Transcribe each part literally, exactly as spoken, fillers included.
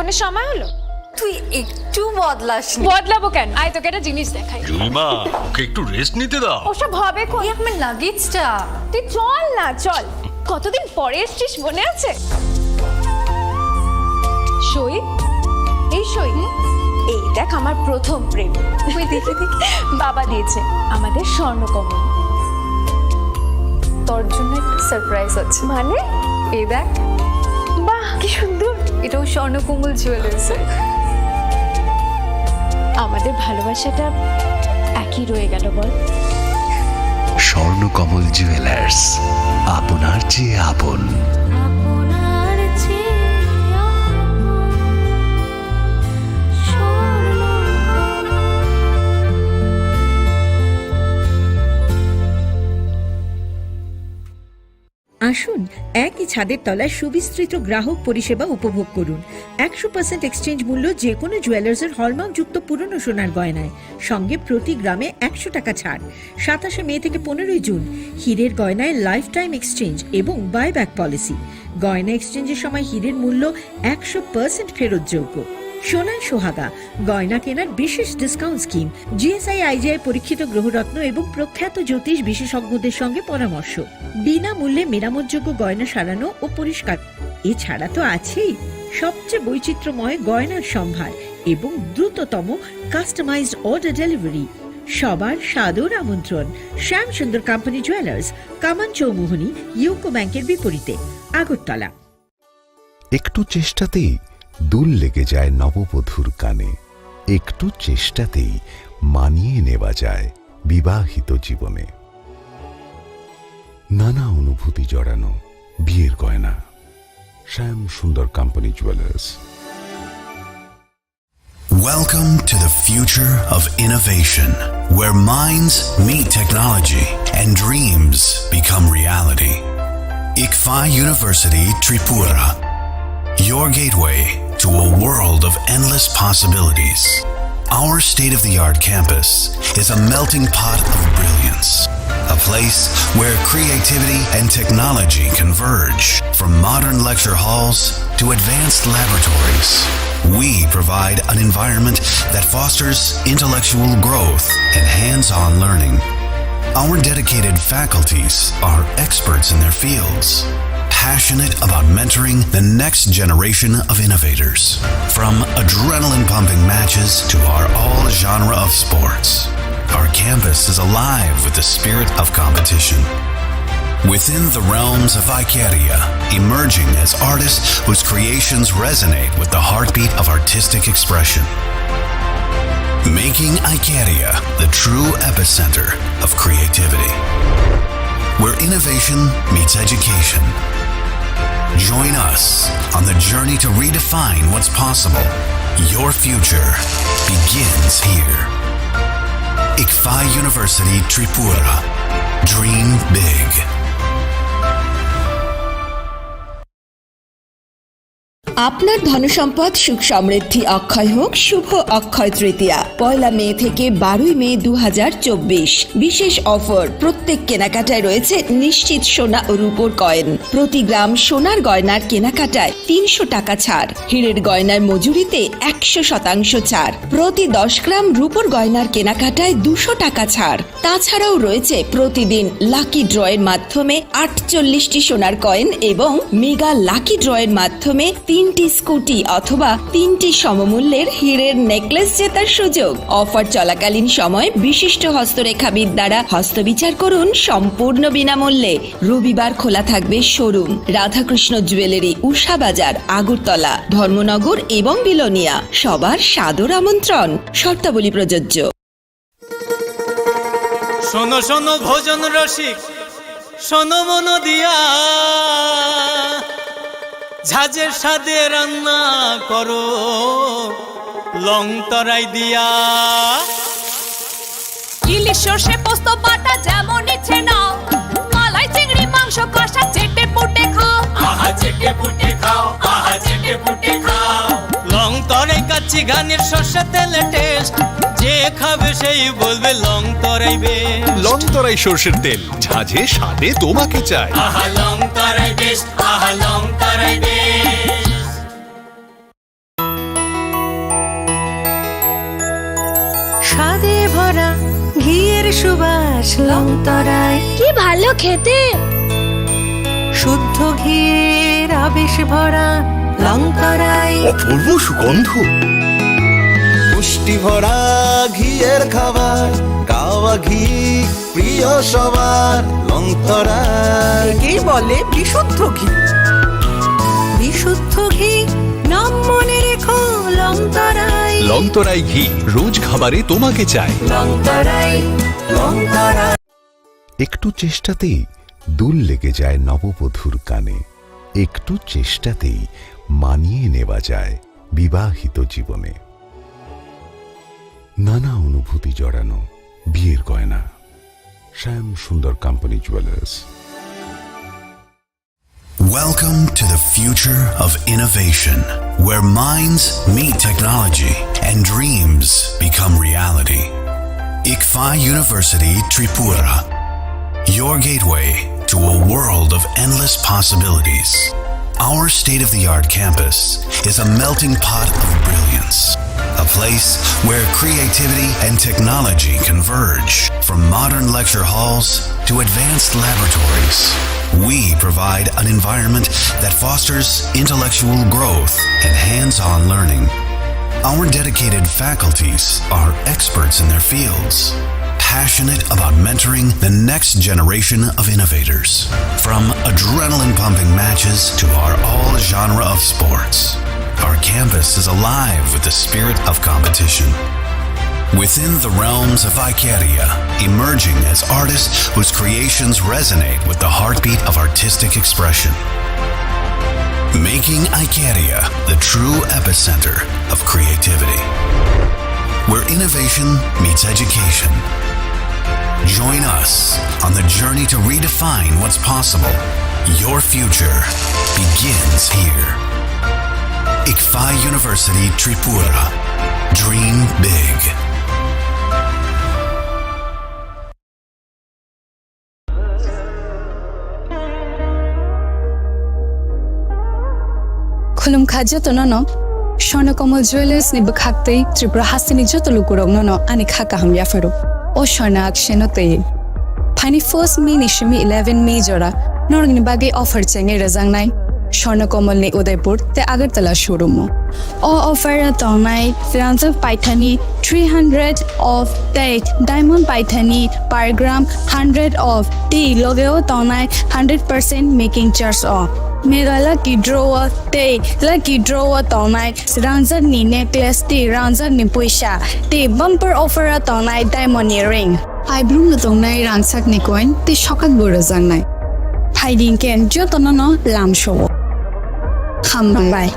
মানে সময় হলো? তুই একটু বদলাস নি। বদলাবো কেন? আয়, তোকে একটা জিনিস দেখাই। জুইমা, ওকে একটু রেস্ট নিতে দাও। ওসব হবে কোন? এই আমার লাগেজটা। তুই চল না, চল। কতদিন পরে এসছিস, মনে আছে? সই, এই সই। এই দেখ, আমার প্রথম প্রেম। ওই দেখে দেখে বাবা দিয়েছে আমাদের স্বর্ণকমল। তোর জন্য একটা সারপ্রাইজ আছে। মানে? এই দেখ। বাহ, কি সুন্দর। এটাও স্বর্ণকমল জুয়েলার্স। আমাদের ভালোবাসাটা একই রয়ে গেল, বল? স্বর্ণকমল জুয়েলার্স, আপনার চেয়ে আপন। আপনার চেয়ে আপন। আসুন, একই ছাদের তলায় সুবিস্তৃত গ্রাহক পরিষেবা উপভোগ করুন। একশো পার্সেন্ট এক্সচেঞ্জ মূল্য যে কোনো জুয়েলার্সের হলমার্কযুক্ত পুরনো সোনার গয়নায়, সঙ্গে প্রতি গ্রামে একশো টাকা ছাড়। সাতাশে মে থেকে পনেরোই জুন, হীরের গয়নায় লাইফ টাইম এক্সচেঞ্জ এবং বাইব্যাক পলিসি। গয়না এক্সচেঞ্জের সময় হীরের মূল্য একশো পার্সেন্ট ফেরতযোগ্য। সোনায় সোহাগা, গয়না কেনার বিশেষ ডিসকাউন্ট স্কিম, জিএসআই আইজিআই পরীক্ষিত গ্রহরত্ন এবং প্রখ্যাত জ্যোতিষ বিশেষজ্ঞদের সঙ্গে পরামর্শ। বিনামূল্যে মেরামতযোগ্য গয়না সারানো ও পরিষ্কার। এছাড়া তো আছেই সবচেয়ে বৈচিত্র্যময় গয়নার সম্ভার এবং দ্রুততম কাস্টমাইজড অর্ডার ডেলিভারি। সবার সাদর আমন্ত্রণ শ্যাম সুন্দর কোম্পানি জুয়েলার্স, কামান চৌমুহনী, ইউকো ব্যাংকের বিপরীতে, আগরতলা। একটু চেষ্টাতেই দুল লেগে যায় নববধূর কানে, একটু চেষ্টাতেই মানিয়ে নেওয়া যায় বিবাহিত জীবনে। নানা অনুভূতি জড়ানো বিয়ের গয়না। শ্যাম সুন্দর company jewellers. Welcome to the future of innovation, where minds meet technology and dreams become reality. ICFAI University Tripura, your gateway to a world of endless possibilities. Our state-of-the-art campus is a melting pot of brilliance, a place where creativity and technology converge. From modern lecture halls to advanced laboratories, we provide an environment that fosters intellectual growth and hands-on learning. Our dedicated faculties are experts in their fields, passionate about mentoring the next generation of innovators. From adrenaline-pumping matches to our all-genre of sports, our campus is alive with the spirit of competition. Within the realms of Icaria, emerging as artists whose creations resonate with the heartbeat of artistic expression. Making Icaria the true epicenter of creativity, where innovation meets education. Join us on the journey to redefine what's possible. Your future begins here. ICFAI University Tripura. Dream big. আপনার ধনসম্পদ সুখ সমৃদ্ধি অক্ষয় হোক শুভ অক্ষয় তৃতীয়া। পয়লা মে থেকে বারোই মে দু হাজার চব্বিশ। বিশেষ অফার, প্রত্যেক কেনাকাটায় রয়েছে নিশ্চিত সোনা ও রূপোর কয়েন। প্রতি গ্রাম সোনার গয়নার কেনাকাটায় তিনশো টাকা ছাড়, হীরের গয়নার মজুরিতে একশো শতাংশ ছাড়, প্রতি দশ গ্রাম রূপোর গয়নার কেনাকাটায় দুশো টাকা ছাড়। তাছাড়াও রয়েছে প্রতিদিন লাকি ড্রয়ের মাধ্যমে আটচল্লিশটি সোনার কয়েন এবং মেগা লাকি ড্রয়ের মাধ্যমে তিনটি স্কুটি অথবা তিনটি সমমূল্যের হীরের নেকলেস জেতার সুযোগ। অফার চলাকালীন সময় বিশিষ্ট হস্তরেখাবিদ দ্বারা হস্তবিচার করুন সম্পূর্ণ বিনামূল্যে। রবিবার খোলা থাকবে শোরুম। রাধাকৃষ্ণ জুয়েলারি, উষা বাজার, আগরতলা, ধর্মনগর এবং বিলোনিয়া। সবার সাদর আমন্ত্রণ। শর্তাবলী প্রযোজ্য। শোনো শোনো ভোজন রসিক, শোনো মন দিয়া, ঝাঁঝের স্বাদে রান্না করো লং তরাই দিয়া। ইলিশ সর্ষে পোস্ত বাটা যেমন ইচ্ছে নাও, মালাই চিংড়ি মাংস কষা চেটে পুটে খাও। আহা চেটে পুটে খাও, আহা চেটে পুটে খাও। লং তরাই কাচ্চি ঘানির সর্ষে তেলে টেস্ট, যে খাবে সেই বলবে লং তরাই বেস্ট। লং তরাই সর্ষের তেল, ঝাঁঝে স্বাদে তোমাকে চাই। আহা লং তরাই বেস্ট, আহা লং তরাই বেস্ট। স্বাদে ভরা ঘিয়ের সুবাস লংতরাই। কি ভালো খেতে! শুদ্ধ ঘিয়ের আবেশ ভরা লংতরাই। অপূর্ব সুগন্ধ। পুষ্টি ভরা ঘিয়ের খাবার, গাওয়া ঘি প্রিয় সবার, লংতরাই। একেই বলে বিশুদ্ধ ঘি। বিশুদ্ধ ঘি, নাম মনে রেখো, লংতরাই। লংতরাই ঘি রোজ খাবারে তোমাকে চাই। লংতরাই, লংতরাই। একটু চেষ্টাতেই দুল লেগে যায় নববধূর কানে, একটু চেষ্টাতেই মানিয়ে নেওয়া যায় বিবাহিত জীবনে। নানা অনুভূতি জড়ানো বিয়ের গয়না। শ্যাম সুন্দর company jewellers. Welcome to the future of innovation, where minds meet technology and dreams become reality. Ikfa University Tripura, your gateway to a world of endless possibilities. Our state of the art campus is a melting pot of brilliance, a place where creativity and technology converge. From modern lecture halls to advanced laboratories, we provide an environment that fosters intellectual growth and hands on learning. Our dedicated faculties are experts in their fields, passionate about mentoring the next generation of innovators. From adrenaline pumping matches to our all genre of sports, our campus is alive with the spirit of competition. Within the realms of Icaria, emerging as artists whose creations resonate with the heartbeat of artistic expression. Making Icaria the true epicenter of creativity, where innovation meets education. Join us on the journey to redefine what's possible. Your future begins here. Ikfa University Tripura. Dream big. Khulumkha jotono no, Swarna Kamal Jewellers ni bwkhak tei Tripura hasteni joto lukurokno no ani kha kaham yapharo. O Swarna akseno tei. Phaini first May ni simi eleven May jora norokni bagwi offer chengwi rwjaknai Swarna Kamal ni Udaipur tei Agartala showroom o. O offer o tongnai rangjak paithani three hundred off tei diamond paithani per gram hundred off tei logeo tongnai hundred percent making charge o. Mega lucky draw o tei lucky draw o tongnai rangjak ni necklace tei rangjak ni puisa tei bumper offer o tongnai diamond ni ring. Phaibrum no tongnai rangchak ni coin tei sokak bo rwjaknai. Phaidi hinkhe jotono no lam sowo. Hambai.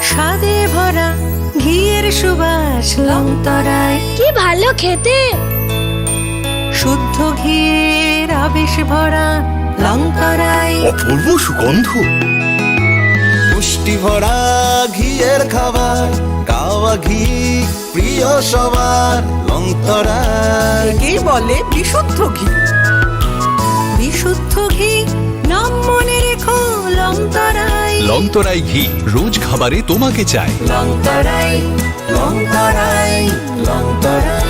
স্বাদে ভরা ঘিয়ের সুবাস লংতরাই। কি ভালো খেতে! শুদ্ধ ঘিয়ের আবেশ ভরা লংতরাই। অপূর্ব সুগন্ধ। পুষ্টি ভরা ঘিয়ের খাবার, গাওয়া ঘি প্রিয় সবার, লংতরাই। একেই বলে বিশুদ্ধ ঘি। বিশুদ্ধ ঘি, নাম মনে রেখো, লংতরাই। লংতরাই ঘি রোজ খাবারে তোমাকে চাই। লংতরাই, লংতরাই, লংতরাই।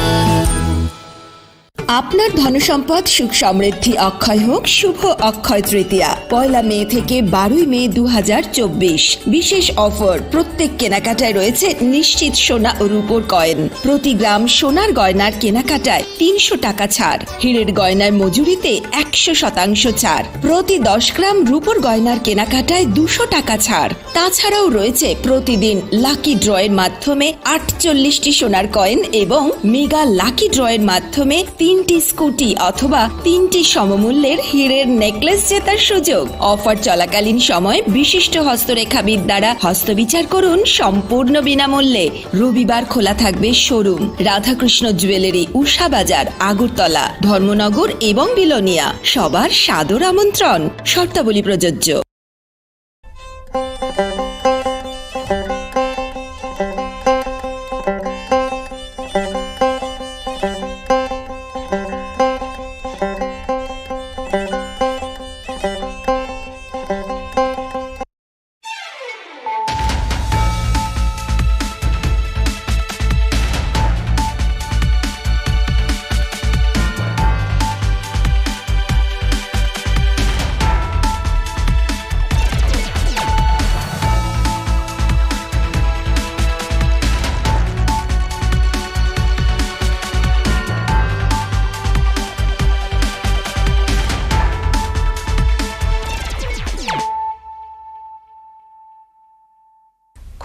আপনার ধনসম্পদ সুখ সমৃদ্ধি অক্ষয় হোক শুভ অক্ষয় তৃতীয়া। পয়লা মে থেকে বারোই মে দু হাজার চব্বিশ। বিশেষ অফার, প্রত্যেক কেনাকাটায় রয়েছে নিশ্চিত সোনা ও রূপোর কয়েন। প্রতি গ্রাম সোনার গয়নার কেনাকাটায় তিনশো টাকা ছাড়, হীরের গয়নার মজুরিতে একশো শতাংশ ছাড়, প্রতি দশ গ্রাম রূপোর গয়নার কেনাকাটায় দুশো টাকা ছাড়। তাছাড়াও রয়েছে প্রতিদিন লাকি ড্রয়ের মাধ্যমে আটচল্লিশটি সোনার কয়েন এবং মেগা লাকি ড্রয়ের মাধ্যমে তিনটি স্কুটি অথবা তিনটি সমমূল্যের হীরের নেকলেস জেতার সুযোগ। অফার চলাকালীন সময় বিশিষ্ট হস্তরেখাবিদ দ্বারা হস্তবিচার করুন সম্পূর্ণ বিনামূল্যে। রবিবার খোলা থাকবে শোরুম রাধাকৃষ্ণ জুয়েলারি, উষা বাজার, আগরতলা, ধর্মনগর এবং বিলোনিয়া। সবার সাদর আমন্ত্রণ। শর্তাবলী প্রযোজ্য।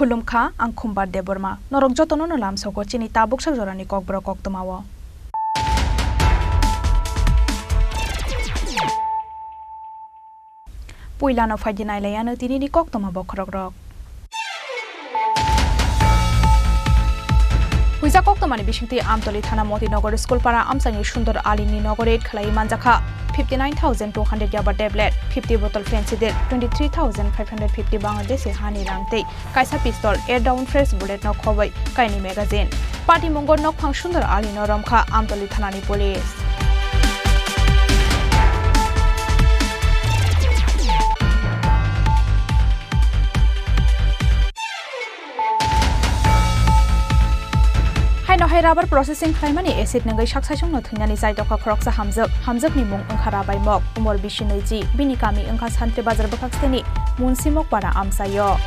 Khulumkha, ang Khumbar Debbarma. Norok jotono no lamsogo chini tabuk sak jorani kokborok koktwmao. Puilano phaidi nailaiano tinini koktwma bokhorokrok. Huijak koktwmani bisingtwi Amtoli thana Motinagar School para amchaini Sundor Alini nogo raid khlaiwi manjakha fifty nine thousand two hundred yaba tablet, fifty bottle Phensedyl, twenty three thousand five hundred fifty Bangladeshi hani rang tei kaisa pistol, air down fresh bullet no khobwi kaini magazine. Patimungo nokphang Sundor Alino romkha Amtoli thanani police. Haino hai rubber processing khlaimani acid nungwi sak saisungno thwinani chaitokha khoroksa hamjwk. Hamjwkni mung wngkha Rabai Mok, umor bisi nwi ji, bini kami wngkha Santri Bazar bwkhak seni Munsimok para amchaio.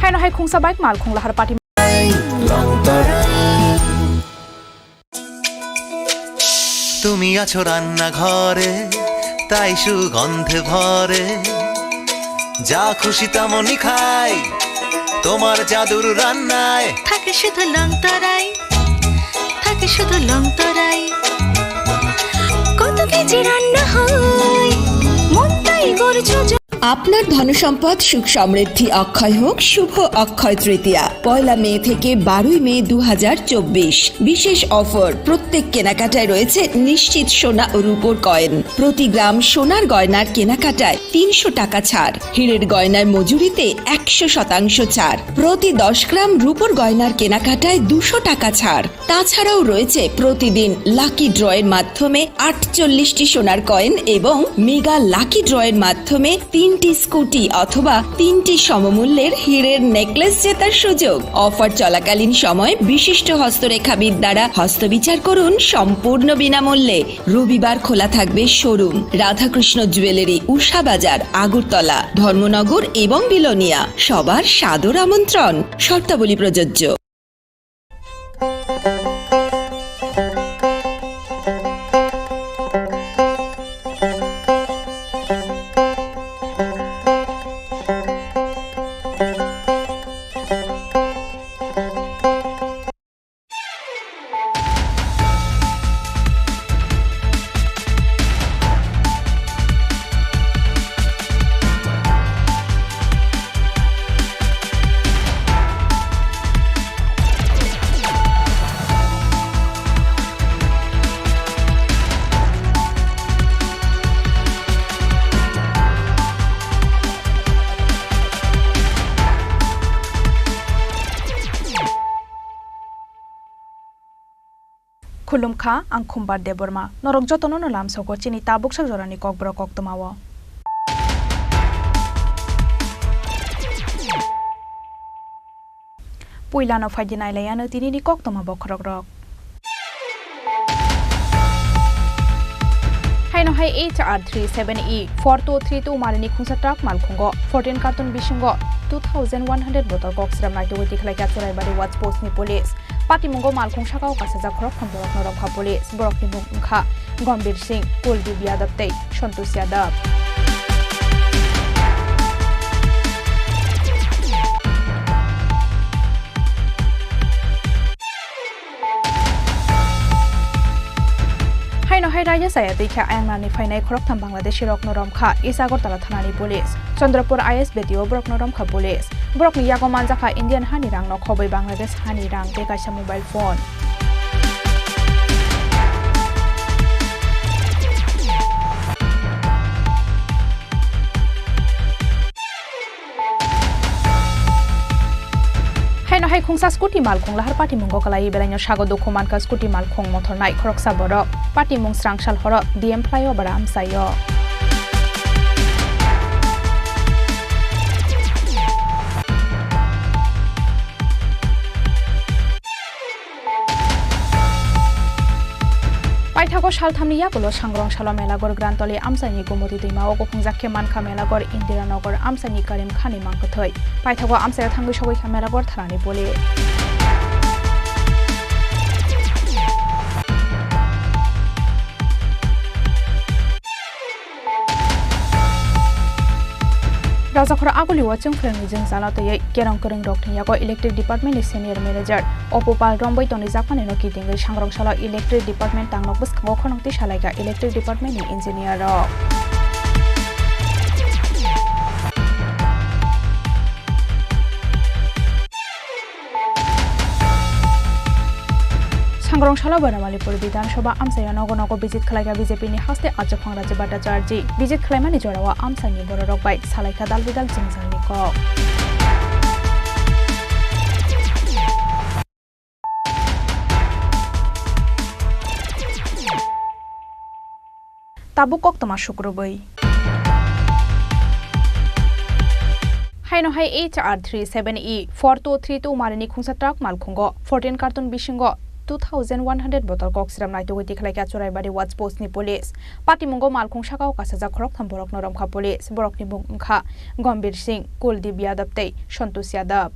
Haino hai khungsa bike malkhung lahar pati. তুমি আছো রান্নাঘরে, তাই সুগন্ধে ভরে। যা খুশি তেমনই খাই, তোমার জাদুর রান্নায়। থাকে শুধু লংতরাই, থাকে শুধু লংতরাই। কত কেজি রান্না হয়, মনটাই করছো। আপনার ধনসম্পদ সুখ সমৃদ্ধি অক্ষয় হোক শুভ অক্ষয় তৃতীয়া। পয়লা মে থেকে বারোই মে দু হাজার চব্বিশ। বিশেষ অফার, প্রত্যেক কেনাকাটায় রয়েছে নিশ্চিত সোনা ও রূপোর কয়েন। প্রতি গ্রাম সোনার গয়নার কেনাকাটায় তিনশো টাকা ছাড়, হীরের গয়নার মজুরিতে একশো শতাংশ ছাড়, প্রতি দশ গ্রাম রূপোর গয়নার কেনাকাটায় দুশো টাকা ছাড়। তাছাড়াও রয়েছে প্রতিদিন লাকি ড্রয়ের মাধ্যমে আটচল্লিশটি সোনার কয়েন এবং মেগা লাকি ড্রয়ের মাধ্যমে তিনটি স্কুটি অথবা তিনটি সমমূল্যের হীরের নেকলেস জেতার সুযোগ। অফার চলাকালীন সময় বিশিষ্ট হস্তরেখাবিদ দ্বারা হস্তবিচার করুন সম্পূর্ণ বিনামূল্যে। রবিবার খোলা থাকবে শোরুম, রাধাকৃষ্ণ জুয়েলারি, উষা বাজার, আগরতলা, ধর্মনগর এবং বিলোনিয়া। সবার সাদর আমন্ত্রণ। শর্তাবলী প্রযোজ্য। Khulumkha, ang Khumbar Debbarma. Norok jotono no lamsogo chini tabuk sak jorani kokborok koktwmao. Puilano phaidi nailaiano tinini koktwma bokhorokrok. Haino hai H R three seven E four two three two marini khungsa truck malkhungo fourteen carton bisingo two thousand one hundred bottle kok sram naitugwi tikhlaikha Churaibari watch post ni police. Patimungo malkhung sakao kasajak khoroktham borokno romkha police. Borokni mung wngkha Gambhir Singh, Kuldeep Yadav tei Santosh Yadav. Haino hai raida chaya twi khe ayang nani phainai khoroktham Bangladeshi rokno romkha East Agartala thanani police. Chandrapur I S betio borokno romkha police. Borokni yago manjakha Indian hani rangno khobwi Bangladesh hani rang tei kaisa mobile phone. Haino hai khungsa scooty malkhung lahar patimungo kwlaiwi belaino sago dukhu mankha scooty malkhung mothornai khoroksa borok. Patimung srangsal horo D M flyover amchaio. Paithago salthamni yagulo Sangrong salo Melagor Grantoli amchaini Gomoti twima o kuphungjak khe mankha Melagor Indiranagar amchaini Karim Khani mangkwthwi. Paithago amchaio thangwi sogwi kha Melagor thanani police. Rajakhor Aguli o chwng phrwngni jwngjalo twiwi kerong kwrwng rokni yago Electric Department ni Senior Manager Opopal Romboi tonijakmani no kitingwi sangrong salo Electric Department tangnok bwskango khonokti salaikha Electric Department ni Engineer rok. Sangrong salo Banamalipur Bidhan Sabha amchaio nogo nogo visit khlaikha B J P ni haste Achuphang Raji Bhattacharjee. Visit khlaimani jorao amchaini bororok bai salaikha dal bidal jwngjal ni kok. Tabuk koktwma sukrubwi. Haino hai H R three seven E four two three two marini khungsa truck malkhungo fourteen carton bisingo two thousand one hundred bottle kok siram naitugwi tikhlaikha Churaibari watch post ni police. Patimungo malkhung sakao kasajak khoroktham borokno romkha police. Borokni mung wngkha Gambhir Singh, Kuldeep Yadav tei Santosh Yadav.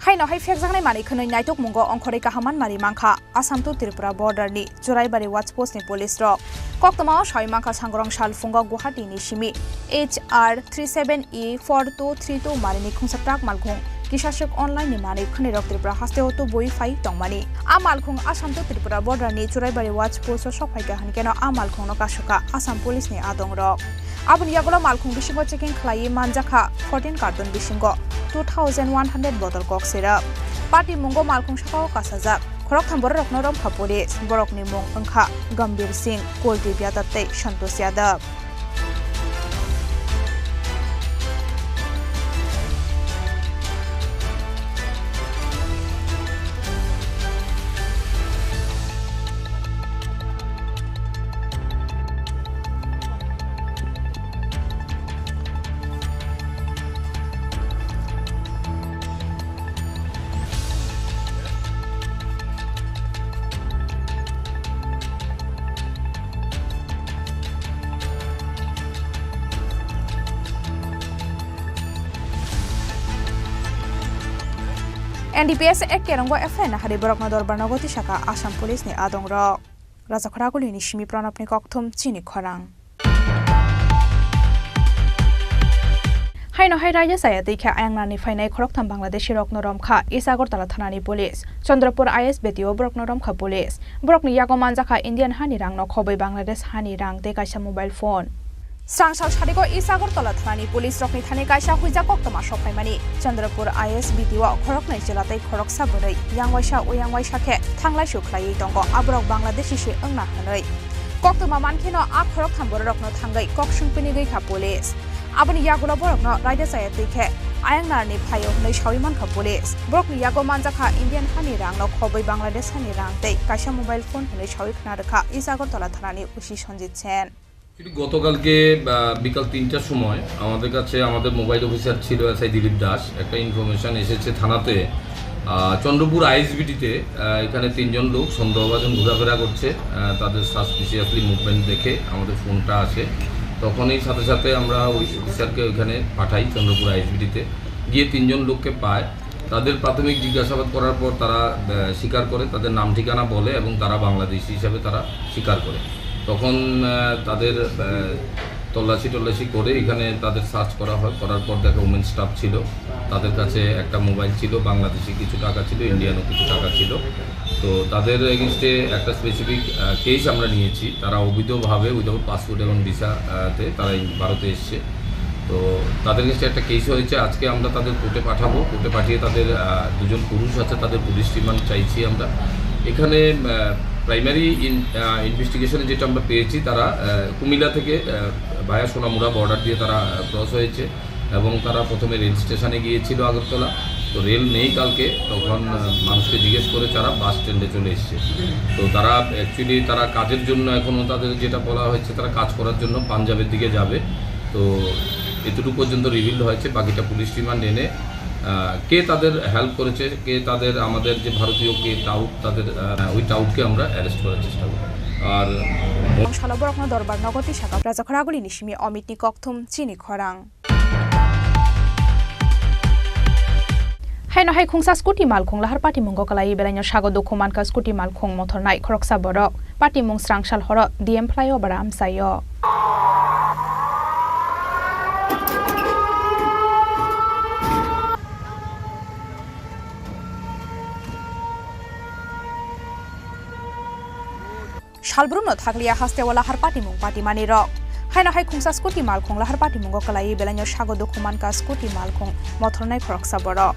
Haino hai phekjaknai manwi khwnwi naitokmungo ongkhorwi kaham manmari mankha Assam to Tripura border ni Churaibari watch post ni police rok. Koktwmao sawi mankha sangrong sal phungo Guwahati ni simi H R three seven E four two three two marini khungsa truck malkhung kisaswk online ni manwi khwnwi rok Tripura hasteo tubui phai tongmani. A malkhung Assam to Tripura border ni Churaibari watch post o sokphaikha hwnkeno a malkhungno kasukha Assam police ni adong rok. Aboni yagulo malkhung bisingo checking khlaiwi manjakha fourteen carton bisingo two thousand one hundred bottle kok sirap. Patimungo malkhung sakao kasajak khoroktham bororokno romkha police. Borokni mung wngkha Gambhir Singh, Kuldeep Yadav tei Santosh Yadav. N D P S ek kerong o F I R nahari borokno dorbar nogo tisaka Assam police ni adong rok. Rajakhor Aguli ni simi Pranab ni kokthum chini khorang. Haino hai raida chaya twi khe ayang nani phainai khoroktham Bangladeshi rokno romkha East Agartala thanani police. Chandrapur I S B T o borokno romkha police. Borokni yago manjakha Indian hani rangno khobwi Bangladesh hani rang tei kaisa mobile phone. Srangsal sarigo East Agartala thanani police rokni thani kaisa huijak koktwma sokphaimani. Chandrapur I S B T o khoroknwi chwla tei khoroksa bwrwi, yang waisa uyang waisa khe thanglaisu khlaiwi tongo, aborok Bangladeshi se wngna hwnwi. Koktwma mankheno a khoroktham bororokno thangwi kok swngpinigwi kha police. Aboni yagulo borokno raida chaya twi khe ayang narni phaio hwnwi sawi mankha police. Borokni yago manjakha Indian hani rangno khobwi Bangladesh hani rang tei kaisa mobile phone hwnwi sawi khna rwkha East Agartala thanani O C Sanjit Sen. Actually, গতকালকে, আহ, বিকাল তিনটার সময় আমাদের কাছে আমাদের mobile officer ছিল এসআই দিলীপ দাস, একটা ইনফরমেশন এসেছে থানাতে, আহ, চন্দ্রপুর আইএসবিটিতে, আহ, এখানে তিনজন লোক সন্দেহভাজন ঘোরাফেরা করছে। আহ, তাদের সাসপিশিয়াসলি মুভমেন্ট দেখে আমাদের ফোনটা আসে, তখনই সাথে সাথে আমরা ওই অফিসারকে ওইখানে পাঠাই চন্দ্রপুর আইএসবিটিতে। গিয়ে তিনজন লোককে পায়। তাদের প্রাথমিক জিজ্ঞাসাবাদ করার পর তারা, আহ, স্বীকার করে, তাদের নাম ঠিকানা বলে এবং তারা বাংলাদেশি হিসাবে তারা স্বীকার করে। তখন, আহ, তাদের, আহ, তল্লাশি টল্লাশি করে এখানে তাদের সার্চ করা হয়। করার পর দেখে উমেন স্টাফ ছিল, তাদের কাছে একটা মোবাইল ছিল, বাংলাদেশি কিছু টাকা ছিল, ইন্ডিয়ানও কিছু টাকা ছিল। তো তাদের এগেইনস্টে একটা স্পেসিফিক, আহ, কেস আমরা নিয়েছি। তারা অবৈধভাবে উইদাউট পাসপোর্ট এবং ভিসা, আহ, তে তারা এই ভারতে এসছে। তো তাদের কাছে একটা কেস হয়েছে, আজকে আমরা তাদের কোর্টে পাঠাবো। কোর্টে পাঠিয়ে তাদের, আহ, দুজন পুরুষ আছে, তাদের পুলিশ রিমান্ড চাইছি আমরা। এখানে, আহ, প্রাইমারি ইন-, আহ, ইনভেস্টিগেশনে যেটা আমরা পেয়েছি, তারা, আহ, কুমিল্লা থেকে, আহ, ভায়া সোনামুড়া বর্ডার দিয়ে তারা, আহ, ক্রস হয়েছে এবং তারা প্রথমে রেল স্টেশনে গিয়েছিল আগরতলা। তো রেল নেই কালকে, তখন, আহ, মানুষকে জিজ্ঞেস করে তারা বাস স্ট্যান্ডে চলে এসছে। তো তারা অ্যাকচুয়ালি তারা কাজের জন্য এখনও তাদের যেটা বলা হয়েছে, তারা কাজ করার জন্য পাঞ্জাবের দিকে যাবে। তো এতটুকু পর্যন্ত রিভিলড হয়েছে, বাকিটা পুলিশ রিমান্ড এনে, আহ, কে তাদের হেল্প করেছে, কে তাদের, আমাদের যে ভারতীয় কে টাউট, তাদের, আহ, ওই টাউটকে আমরা অ্যারেস্ট করার চেষ্টা করব। আর Salo borokno dorbar nogo tisaka Rajakhor Aguli ni simi Omit ni kokthum chini khorang. Haino hai khungsa scooty malkhung lahar patimungo kalai belaino sago dukhu mankha scooty malkhung mothornai khoroksa borok. Patimung srangsal horo D M flyover amchaio. Salbrumno thakliya hasteo lahar patimung patimani rok. Haino hai khungsa scooty malkhung lahar patimungo kwlaiwi belaino sago dukhu mankha scooty malkhung mothornai khoroksa borok.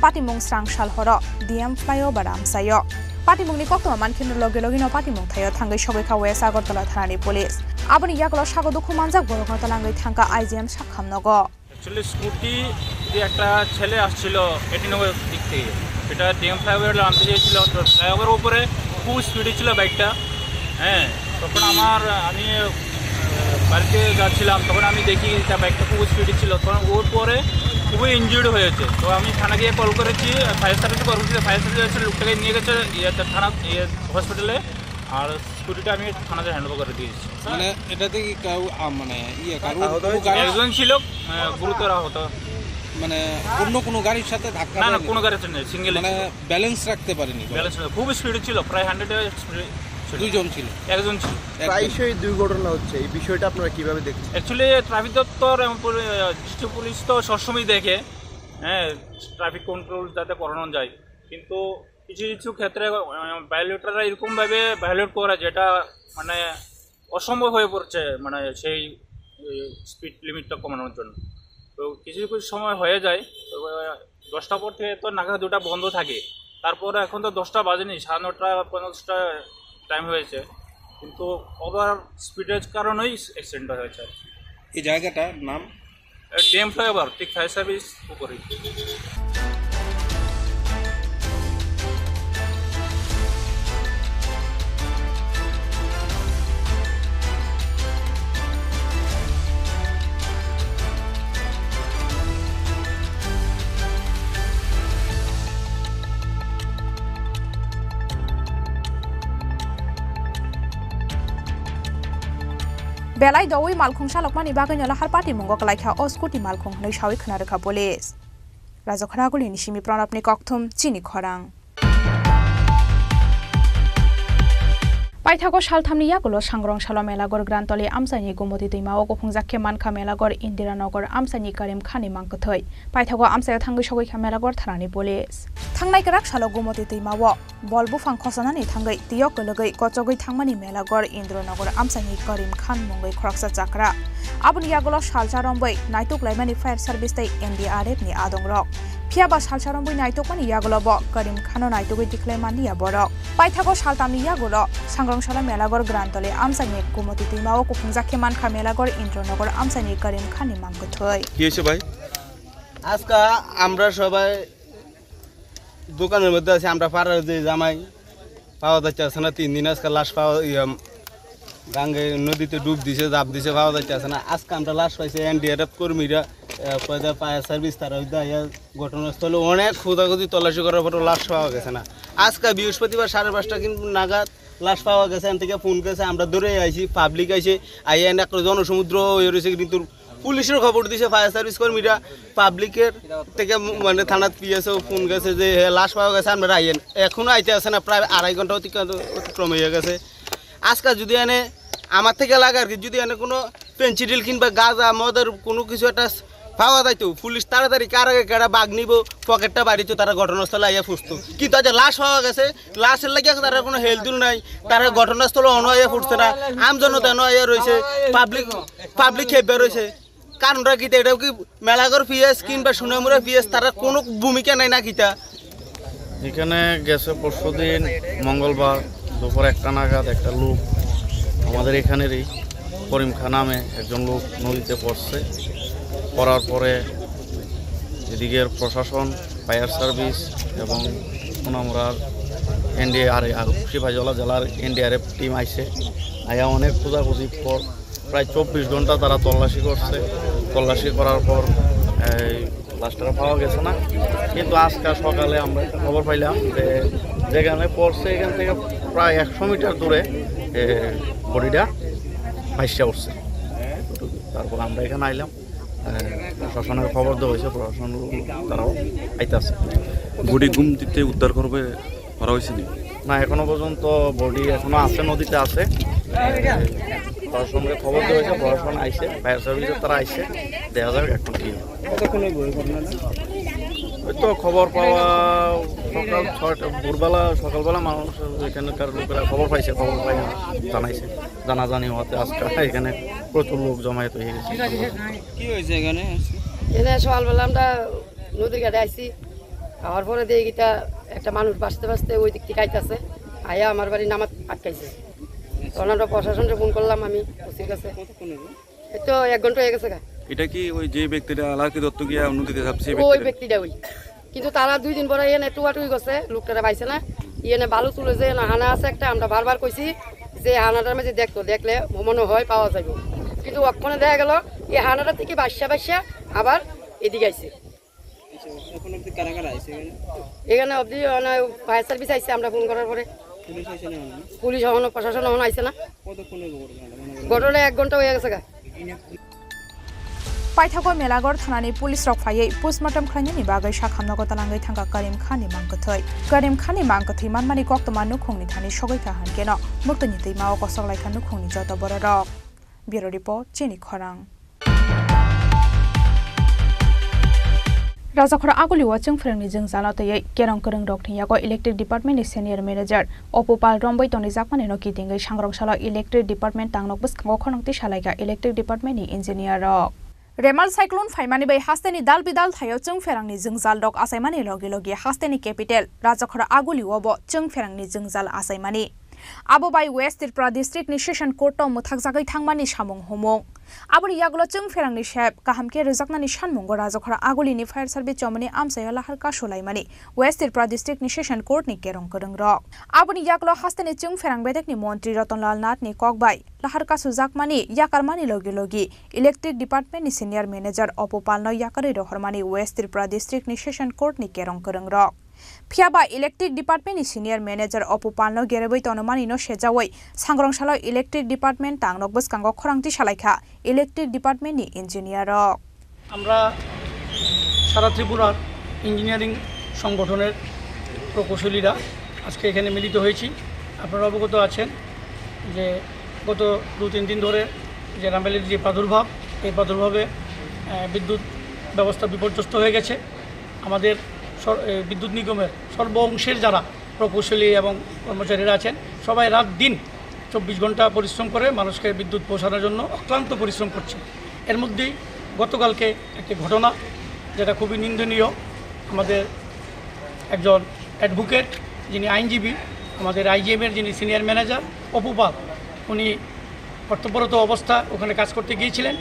Patimung srang sal horo D M flyover amsaio. Patimungni koktwma mankhe logi logino patimung thaio thangwi sogwi kha West Agartala thanani police. Aboni yagulo sago dukhu manjak borokno twlangwi thangkha I G M sakhamnogo. Actually scooty দিয়ে একটা ছেলে আসছিল এটি নগর দিক থেকে, সেটা DM flyover নামতে চেয়েছিল। তো ফ্লাইওভার উপরে খুব স্পিডে ছিল বাইকটা। হ্যাঁ, তখন আমার আমি আহ, বাড়িতে যাচ্ছিলাম, তখন আমি দেখি তার বাইকটা খুব স্পিডে ছিল। তখন ওর পরে খুবই ইনজুর্ড হয়েছে। তো আমি থানা গিয়ে কল করেছি, ফায়ার সার্ভিসে কল করেছি। ফায়ার সার্ভিস এসে লোকটাকে নিয়ে গেছে ইয়েতে, থানা ইয়ে, হসপিটালে। আর স্কুটিটা আমি থানাতে হ্যান্ড ওভার করে দিয়েছি। মানে এটাতে কি কেউ আ, মানে ইয়ে কারো আহত কোনো হয়েছে? গাড়ি একজন ছিল আহ, গুরুতর আহত। মানে অন্য কোনো গাড়ির সাথে ধাক্কা না না দেয়নি? কোনো গাড়িতে নেই, সিঙ্গেল মানে ব্যালেন্স রাখতে পারেনি বলে? ব্যালেন্স খুব স্পিডে ছিল, প্রায় হান্ড্রেডের স্পিডে ছিল। দুইজন ছিল। একজন ছিল। একজন। প্রায়শই দুর্ঘটনা হচ্ছে, এই বিষয়টা আপনারা কিভাবে দেখছেন? অ্যাকচুয়ালি ট্রাফিক দপ্তর এবং পুলি- আহ, ডিস্ট্রিক্ট পুলিশ তো সবসময় দেখে, হ্যাঁ, ট্রাফিক কন্ট্রোল যাতে করানো যায়, কিন্তু কিছু কিছু ক্ষেত্রে ভায়োলেটররা এরকমভাবে ভায়োলেট করে, যেটা মানে অসম্ভব হয়ে পড়ছে, মানে সেই স্পিড লিমিটটা কমানোর জন্য। তো কিছু কিছু সময় হয়ে যায়, তো দশটা পর থেকে তো নাকা দুটা বন্ধ থাকে। তারপরে এখন তো দশটা বাজেনি, সাড়ে নটা পঞ্চাশটা টাইম হয়েছে, কিন্তু ওভার স্পিডের কারণেই অ্যাক্সিডেন্টটা হয়েছে আর কি। এই জায়গাটার নাম? ডিএম ফ্লাইওভার ঠিক ফায়ার সার্ভিস উপরে। Belai doui malkhung salokmani bagwino lahar patimungo kwlaikha o scooty malkhung hwnwi saui khna rwkha police. Rajakhana Gulini simi Pranabni kokthum chini khorang. Paithago salthamni yagulo Sangrong salo Melagor Grantoli amchaini Gumoti twima o kuphungjak khe mankha Melagor Indiranagar amchaini Karim Khani mangkwthwi. Paithago amchaio thangwi sogwi kha Melagor thanani police. Thangnai kwrak salo Gumoti twima o bol buphang khosanani thangwi twiyo kwlwgwi kochogwi thangmani Melagor Indranagar amchaini Karim Khan mungwi khoroksa chakra. Aboni yagulo salsa rombwi naituk laimani fire service tei N D R F ni adongrok. Phiyaba salsa rombwi naitukmani yagulo bo Karim Khano naitugwi tikhlai manliya borok. Paithago saltamni yagulo Sangrong salo Melagor Grantoli amchaini Kumoti twima o kuphungjak khe mankha Melagor Indranagar amchaini Karim Khan ni mangkwthwi. কি হয়েছে ভাই? আজকে আমরা সবাই দোকানের মধ্যে আছি, আমরা পাড়ার যে জামাই পাওয়া যাচ্ছে না, তিন দিন আজকে লাশ পাওয়া, ইয়ে, গাঙ্গে নদীতে ডুব দিছে, জাপ দিছে, পাওয়া যাচ্ছে না। আজকে আমরা লাশ পাইছি, এনডিআরএফ কর্মীরা, আহ, কয়দা ফায়ার সার্ভিস, তারা ওই দাঁড়িয়ে ঘটনাস্থলে অনেক খোঁজাখুঁজি তল্লাশি করার পরেও লাশ পাওয়া গেছে না। আজকে বৃহস্পতিবার সাড়ে পাঁচটা কিন্তু নাগাদ লাশ পাওয়া গেছে, এন থেকে ফোন গেছে, আমরা ধরে আইছি, পাবলিক আইছে, আইয়া এনে একটা জনসমুদ্র হয়ে রয়েছে, কিন্তু পুলিশের খবর দিছে, ফায়ার সার্ভিস কর্মীরা পাবলিকের থেকে মু-, মানে থানাত পিএসও ফোন গেছে যে, "হ্যাঁ, লাশ পাওয়া গেছে, আপনারা আইয়েন।" এখনো আইতে আসে না, প্রায় আড়াই ঘন্টা অতিক্রান্ত, অতিক্রম হয়ে গেছে। আজকে যদি এনে আমার থেকে লাগে আর কি, যদি এনে কোনো পেন্সিডিল কিংবা গাঁজা মদের কোনো কিছু একটা পাওয়া যাইতো, পুলিশ তাড়াতাড়ি কার আগে কেডা বাঘ নিব, পকেটটা বাড়িত তারা ঘটনাস্থলে আইয়া ফুসতো। কিন্তু আজ লাশ পাওয়া গেছে, লাশের লাগে তারা কোনো হেলদুল নাই, তারা ঘটনাস্থলে অনো আইয়া ফুটছে না, আমজনতা অনো আইয়া রয়েছে, পাবলিক, পাবলিক খেপে রয়েছে। কারণটা কি? এটাও কি মেলাগর পিএস কিংবা সোনামুড়া পিএস, তারা কোনো ভূমিকা নেয় না কিতা? এখানে গেছে পরশুদিন মঙ্গলবার দুপুর একটা নাগাদ একটা লোক আমাদের এখানেরই করিম খান নামে একজন লোক নদীতে পড়ছে। পড়ার পরে এদিকের প্রশাসন, ফায়ার সার্ভিস এবং সোনামুড়ার এনডিআর, সিপাহীজলা জেলার এনডিআরএফ টিম আইছে। আয়া অনেক খোঁজাখুঁজির পর প্রায় চব্বিশ ঘন্টা তারা তল্লাশি করছে। তল্লাশি করার পর এই লাশটা পাওয়া গেছে না, কিন্তু আজকে সকালে আমরা একটা খবর পাইলাম যে যেখানে পড়ছে এখান থেকে প্রায় একশো মিটার দূরে বডিটা ভাসিয়া উঠছে। তারপর আমরা এখানে আইলাম, আহ, প্রশাসনের খবর দেওয়া হয়েছে, প্রশাসন তারাও আইতাছে। বডি ঘুম দিতে উদ্ধার করবে করা হয়েছে নি? না, এখনো পর্যন্ত বডি এখনো আছে, নদীতে আছে। প্রশাসনকে খবর দেওয়া হয়েছে, প্রশাসন আইছে, ফায়ার সার্ভিসের তারা আইছে, দেখা যাক এখন কি হয়। ওই তো খবর পাওয়া সকাল ছয়টা, ভোরবেলা, সকালবেলা মানুষ, এখানকার লোকেরা খবর পাইছে, খবর পাই জানাইছে। জানাজানি হতে আজকে এখানে প্রচুর লোক জমায়েত হয়ে গেছে। কি হয়েছে এখানে আজকে? এনে সকালবেলা আমরা নদীর ঘাটে আইছি, আওয়ার পরে দেখি কিতা একটা মানুষ ভাসতে ভাসতে ওই দিক থেকে আইতাছে, আয়া আমার বাড়ির নামাত আটকাইছে। তখন আমরা প্রশাসনকে ফোন করলাম আমি, ওসির কাছে। কতক্ষণ হলো? এই তো এক ঘন্টা হয়ে গেছে গা। এটা কি ওই যে ব্যক্তিটা লাকি দত্ত গিয়া নদীতে ঝাঁপছে, ওই ব্যক্তিটা? ব্যক্তিটা ওই। কিন্তু তারা দুই দিন পরে এনে টুয়াটুই করছে, লোকটারা পাইছে না। এনে বালু তুলে যে এনে হানা আছে একটা, আমরা বারবার কইছি যে হানাটার মাঝে দেখতো, দেখলে মনে হয় পাওয়া যাবে। কিন্তু ওখানে দেখা গেল এই হানাটা থেকে বাসা বাসা আবার এদিকে আইছে। আচ্ছা, এখন অবধি কারা কারা আইছে এখানে? এখানে অবধি মানে ফায়ার সার্ভিস আইছে আমরা ফোন করার পরে। পুলিশ আইছে না এখনো? পুলিশ এখনো, প্রশাসন এখনো আইছে না। কতক্ষণ হইব ঘটনাটা? মনে হয় ঘটনা এক ঘন্টা হয়ে গেছে গা। Paithago Melagor thanani police rok phaiwi postmortem khlainani bagwi sakhamno talangwi thangkha Karim Khan ni mangkwthwi. Karim Khan ni mangkwthwi manmani koktwma nukhungni thani sogwi kha, hinkhe no mwktwini twima o kosok laikha nukhungni joto bororok. Bureau Report, Chini Khorang. Rajakhor Aguli o chwngphrangni jwngjal no twiwi kerong kwrwng rokni yago Electric Department ni Senior Manager Opupal romwi tonijakmani no kitingwi sangrong salo Electric Department tangnok bwskango khorang tisa laikha Electric Department ni engineer rok. Remal cyclone phaimani bai hasteni dal bidal thaio chwngpherangni jwngjal rok achaimani logi logi hasteni capital Rajakhor Aguli o bo chwngpherangni jwngjal achaimani. Abo bai West Tripura district ni session court o mwthakjagwi thangmani samung humung. Aboni yagulo chwngpherangni sep kaham khe rwjaknani sanmungo Rajakhor Aguli ni fire service chomani amchaio lahar kasu laimani West Tripura district ni session court ni kerong kwrwng rok. Aboni yagulo hasteni chwngpherang bedekni montri Ratanlal Nath ni kok bai lahar kasujakmani yakarmani logi logi Electric Department ni Senior Manager Opupal no yakarwi rohormani West Tripura district ni session court ni kerong kwrwng rok. Phiya ba Electric Department ni Senior Manager Opupal no gerebwi tonmani no sejawi sangrong salo Electric Department tangnok bwskango khorang tisa laikha Electric Department ni engineer rok. আমরা সারা ত্রিপুরার ইঞ্জিনিয়ারিং সংগঠনের প্রকৌশলীরা আজকে এখানে মিলিত হয়েছি। আপনারা অবগত আছেন যে গত দু তিন দিন ধরে যে রামবেলির যে প্রাদুর্ভাব, এই প্রাদুর্ভাবে, আহ, বিদ্যুৎ ব্যবস্থা বিপর্যস্ত হয়ে গেছে। আমাদের সর-, এ, বিদ্যুৎ নিগমের সর্ব অংশের যারা প্রকৌশলী এবং কর্মচারীরা আছেন, সবাই রাত দিন চব্বিশ ঘন্টা পরিশ্রম করে মানুষকে বিদ্যুৎ পৌঁছানোর জন্য অক্লান্ত পরিশ্রম করছে। এর মধ্যেই গতকালকে একটি ঘটনা, যেটা খুবই নিন্দনীয়, আমাদের একজন অ্যাডভোকেট, যিনি আইনজীবী, আমাদের আইজিএম এর যিনি সিনিয়র ম্যানেজার অপু পাল, উনি কর্তব্যরত অবস্থা ওখানে কাজ করতে গিয়েছিলেন।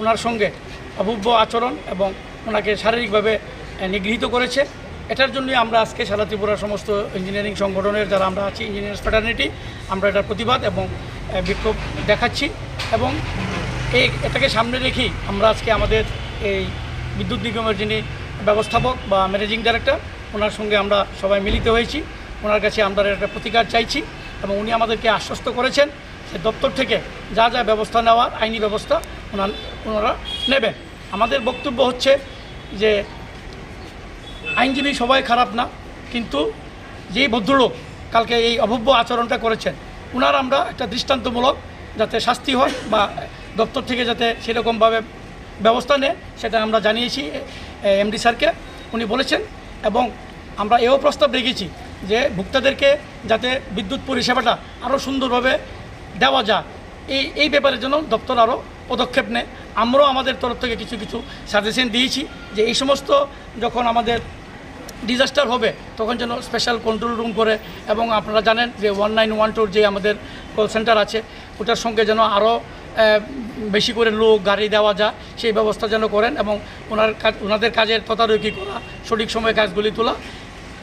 ওনার সঙ্গে অভব্য আচরণ এবং ওনাকে শারীরিকভাবে, আহ, নিগৃহীত করেছে। এটার জন্যই আমরা আজকে সারা ত্রিপুরার সমস্ত ইঞ্জিনিয়ারিং সংগঠনের যারা আমরা আছি, ইঞ্জিনিয়ার্স ফ্র্যাটার্নিটি, আমরা এটার প্রতিবাদ এবং, আহ, বিক্ষোভ দেখাচ্ছি। এবং এই, এটাকে সামনে রেখেই আমরা আজকে আমাদের এই বিদ্যুৎ নিগমের যিনি ব্যবস্থাপক বা ম্যানেজিং ডাইরেক্টর, ওনার সঙ্গে আমরা সবাই মিলিত হয়েছি। ওনার কাছে আমরা একটা প্রতিকার চাইছি এবং উনি আমাদেরকে আশ্বস্ত করেছেন যে দপ্তর থেকে যা যা ব্যবস্থা নেওয়ার, আইনি ব্যবস্থা ওনার, ওনারা নেবেন। আমাদের বক্তব্য হচ্ছে যে আইনজীবী সবাই খারাপ না, কিন্তু যেই ভদ্রলোক কালকে এই অভব্য আচরণটা করেছেন, ওনার আমরা একটা দৃষ্টান্তমূলক যাতে শাস্তি হয় বা দপ্তর থেকে যাতে সেরকমভাবে ব্যবস্থা নেয়, সেটা আমরা জানিয়েছি, এ, এমডি স্যারকে। উনি বলেছেন, এবং আমরা এও প্রস্তাব রেখেছি যে ভোক্তাদেরকে যাতে বিদ্যুৎ পরিষেবাটা আরও সুন্দরভাবে দেওয়া যায়, এই, এই ব্যাপারে যেন দপ্তর আরও পদক্ষেপ নেয়। আমরাও আমাদের তরফ থেকে কিছু কিছু সাজেশন দিয়েছি যে এই সমস্ত যখন আমাদের ডিজাস্টার হবে, তখন যেন স্পেশাল কন্ট্রোল রুম করে, এবং আপনারা জানেন যে ওয়ান নাইন ওয়ান টুর যে আমাদের কল সেন্টার আছে, ওটার সঙ্গে যেন আরও, আহ, বেশি করে লোক, গাড়ি দেওয়া যায়, সেই ব্যবস্থা যেন করেন এবং ওনার কাজ, ওনাদের কাজের তদারকি করা, সঠিক সময়ে কাজগুলি তোলা।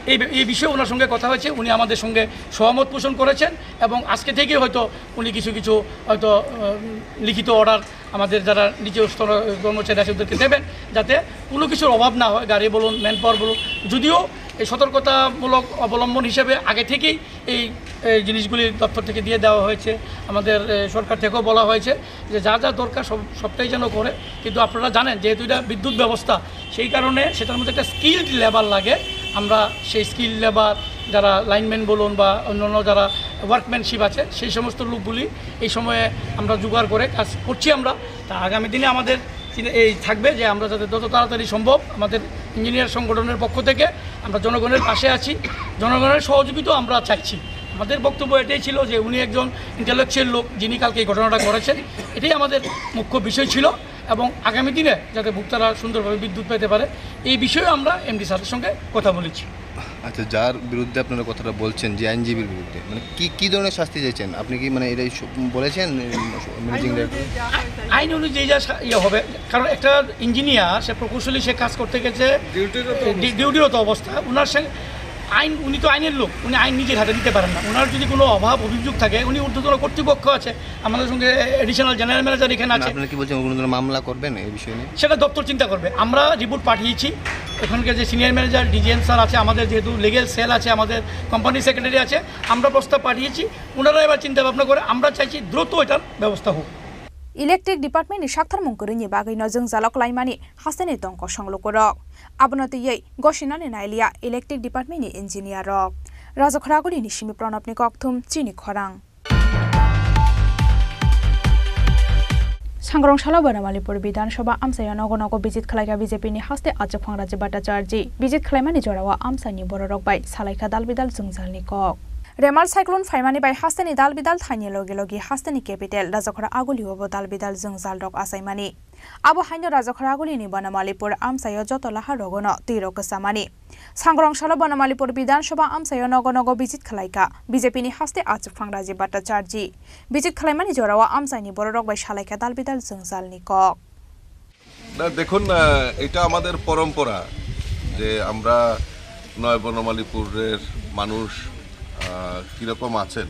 এই বি-, এই বিষয়ে ওনার সঙ্গে কথা হয়েছে, উনি আমাদের সঙ্গে সহমত পোষণ করেছেন এবং আজকে থেকেই হয়তো উনি কিছু কিছু হয়তো, আহ, লিখিত অর্ডার আমাদের যারা নিচে স্তর কর্মচারী আছে ওদেরকে দেবেন, যাতে কোনো কিছুর অভাব না হয়, গাড়ি বলুন, ম্যান পাওয়ার বলুন। যদিও এই সতর্কতামূলক অবলম্বন হিসেবে আগে থেকেই এই, এই জিনিসগুলি দপ্তর থেকে দিয়ে দেওয়া হয়েছে, আমাদের, এ, সরকার থেকেও বলা হয়েছে যে যা যা দরকার সব, সবটাই যেন করে। কিন্তু আপনারা জানেন, যেহেতু এটা বিদ্যুৎ ব্যবস্থা, সেই কারণে সেটার মধ্যে একটা স্কিল্ড লেবার লাগে। আমরা সেই স্কিল্ড লেবার, যারা লাইনম্যান বলুন বা অন্যান্য যারা ওয়ার্কম্যানশিপ আছে, সেই সমস্ত লোকগুলি এই সময়ে আমরা জোগাড় করে কাজ করছি আমরা। তা আগামী দিনে আমাদের চিন-, এই থাকবে যে আমরা যাতে যত তাড়াতাড়ি সম্ভব আমাদের ইঞ্জিনিয়ার সংগঠনের পক্ষ থেকে আমরা জনগণের পাশে আছি, জনগণের সহযোগিতাও আমরা চাইছি। আমাদের বক্তব্য এটাই ছিল যে উনি একজন ইন্টেলেকচুয়াল লোক, যিনি কালকে এই ঘটনাটা করেছেন, এটাই আমাদের মুখ্য বিষয় ছিল। এবং আগামী দিনে যাতে ভোক্তারা সুন্দরভাবে বিদ্যুৎ পেতে পারে, এই বিষয়ে আমরা এমডি স্যারের সঙ্গে কথা বলেছি। আচ্ছা, যার বিরুদ্ধে আপনারা কথাটা বলছেন, যে আইনজীবীর বিরুদ্ধে, মানে, কি, কি ধরনের শাস্তি চাইছেন? আপনি কি, মানে, এটাই সু-, বলেছেন, উম, ম্যানেজিং আইন ডাইরেক্টর? অনুযায়ী যা হয় তাই। আইন অনুযায়ী যা সা-, ইয়ে হবে, কারণ একটা ইঞ্জিনিয়ার, সে প্রকৌশলী, সে কাজ করতে গেছে, ডিউটিরত ডি-, অবস্থা। ডিউটিরত অবস্থা, ওনার সে আইন, উনি তো আইনের লোক, উনি আইন নিজের হাতে নিতে পারেন না। ওনার যদি কোনো অভাব অভিযোগ থাকে, উনি ঊর্ধ্বতন কর্তৃপক্ষ আছে, আমাদের সঙ্গে অ্যাডিশনাল জেনারেল ম্যানেজার এখানে না, আছে। আপনারা কি বলছেন, কোনো ধরনের মামলা করবেন এই বিষয় নিয়ে? সেটা দপ্তর চিন্তা করবে। আমরা রিপোর্ট পাঠিয়েছি, ওখানকার যে সিনিয়র ম্যানেজার, ডিজিএম স্যার আছে, আমাদের যেহেতু লিগ্যাল সেল আছে, আমাদের কোম্পানি সেক্রেটারি আছে, আমরা প্রস্তাব পাঠিয়েছি। ওনারা এবার চিন্তা ভাবনা করে, আমরা চাইছি দ্রুত এটার ব্যবস্থা হোক। Electric department ni saktharmung kwrwini bagwino jwngjalo klaimani hasteni tongkosong lukurok. Abono twiwi gosinani nailiya electric department ni engineer rok. Rajakhoraguli ni simi Pranab ni kokthum, chini khorang. Sangrong salo Bonomalipur Bidhan Sabha amchaio nogo nogo visit khlaikha B J P ni haste achukphang Rajiv Bhattacharjee. Visit khlaimani jorao amchaini bororok bai salaikha dal bidal jwngjalni kok. Remal cyclone phaimani bai hasteni dal bidal thaini logi logi hasteni capital Rajakhora Agulio bo dal bidal jwngjal rok achaimani. Abo haino Rajakhora Agulini Bonomalipur amchaio joto lahar rogono twi rok kwchamani. Sangrong salo Bonomalipur Bidhan Sabha amchaio nogo nogo visit khlaikha B J P ni haste achukphang Rajiv Bhattacharjee. Visit khlaimani jorao amchaini bororok bai salaikha dal bidal jwngjalni kok. না, দেখুন, আহ, এটা আমাদের পরম্পরা যে আমরা নয় বনমালীপুরের মানুষ, আহ, কীরকম আছেন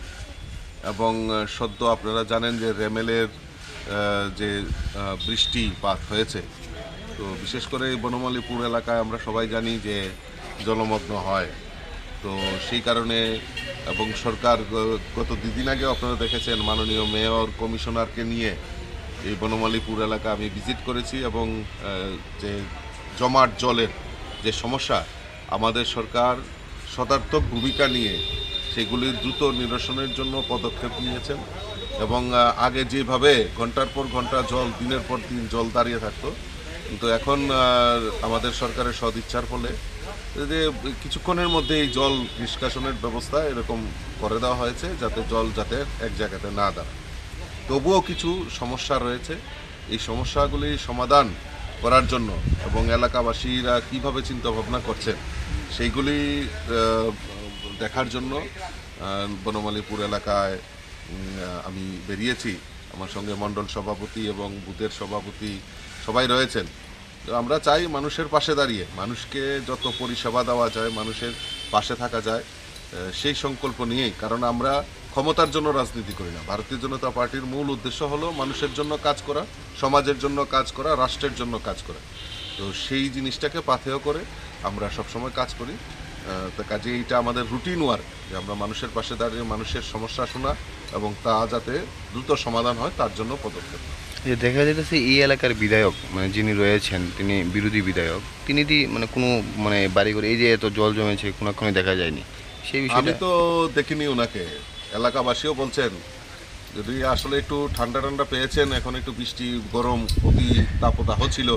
এবং, আহ, সদ্য আপনারা জানেন যে রেমেলের, আহ, যে, আহ, বৃষ্টিপাত হয়েছে, তো বিশেষ করে এই বনমালীপুর এলাকায় আমরা সবাই জানি যে জলমগ্ন হয়। তো সেই কারণে এবং সরকার গ-, গত দুই দিন আগেও আপনারা দেখেছেন মাননীয় মেয়র, কমিশনারকে নিয়ে এই বনমালীপুর এলাকা আমি ভিজিট করেছি এবং, আহ, যে জমাট জলের যে সমস্যা, আমাদের সরকার সদর্থক ভূমিকা নিয়ে সেগুলি দ্রুত নিরসনের জন্য পদক্ষেপ নিয়েছেন এবং, আহ, আগে যেভাবে ঘন্টার পর ঘন্টা জল, দিনের পর দিন জল দাঁড়িয়ে থাকতো, কিন্তু এখন, আহ, আমাদের সরকারের সদিচ্ছার ফলে যে কিছুক্ষণের মধ্যে এই জল নিষ্কাশনের ব্যবস্থা এরকম করে দেওয়া হয়েছে, যাতে জল যাতে এক জায়গাতে না দাঁড়ায়। তবুও কিছু সমস্যা রয়েছে, এই সমস্যাগুলি সমাধান করার জন্য এবং এলাকাবাসীরা কীভাবে চিন্তাভাবনা করছেন সেইগুলি, আহ, দেখার জন্য, আহ, বনমালীপুর এলাকায়, উম, আহ, আমি বেরিয়েছি। আমার সঙ্গে মণ্ডল সভাপতি এবং বুথের সভাপতি সবাই রয়েছেন। তো আমরা চাই মানুষের পাশে দাঁড়িয়ে, মানুষকে যত পরিষেবা দেওয়া যায়, মানুষের পাশে থাকা যায়, আহ, সেই সংকল্প নিয়েই। কারণ আমরা ক্ষমতার জন্য রাজনীতি করি না। ভারতীয় জনতা পার্টির মূল উদ্দেশ্য হলো মানুষের জন্য কাজ করা, সমাজের জন্য কাজ করা, রাষ্ট্রের জন্য কাজ করা। তো সেই জিনিসটাকে পাথেয় করে আমরা সবসময় কাজ করি। আহ, তো কাজেই এইটা আমাদের রুটিন ওয়ার্ক, যে আমরা মানুষের পাশে দাঁড়িয়ে মানুষের সমস্যা শোনা এবং তা যাতে দ্রুত সমাধান হয়, তার জন্য পদক্ষেপ নেওয়া। এই যে দেখা যাইতেছে, এই এলাকার বিধায়ক, মানে, যিনি রয়েছেন, তিনি বিরোধী বিধায়ক, তিনি দি, মানে, কোনো, মানে, বাড়িঘর, এই যে এত জল জমেছে, কোনোক্ষণে দেখা যায়নি, সেই বিষয়ে আমি তো দেখিনি ওনাকে। এলাকাবাসীও বলছেন, যদি আসলে একটু ঠান্ডা ঠান্ডা পেয়েছেন, এখন একটু বৃষ্টি, গরম, অতি তাপদাহ ছিল,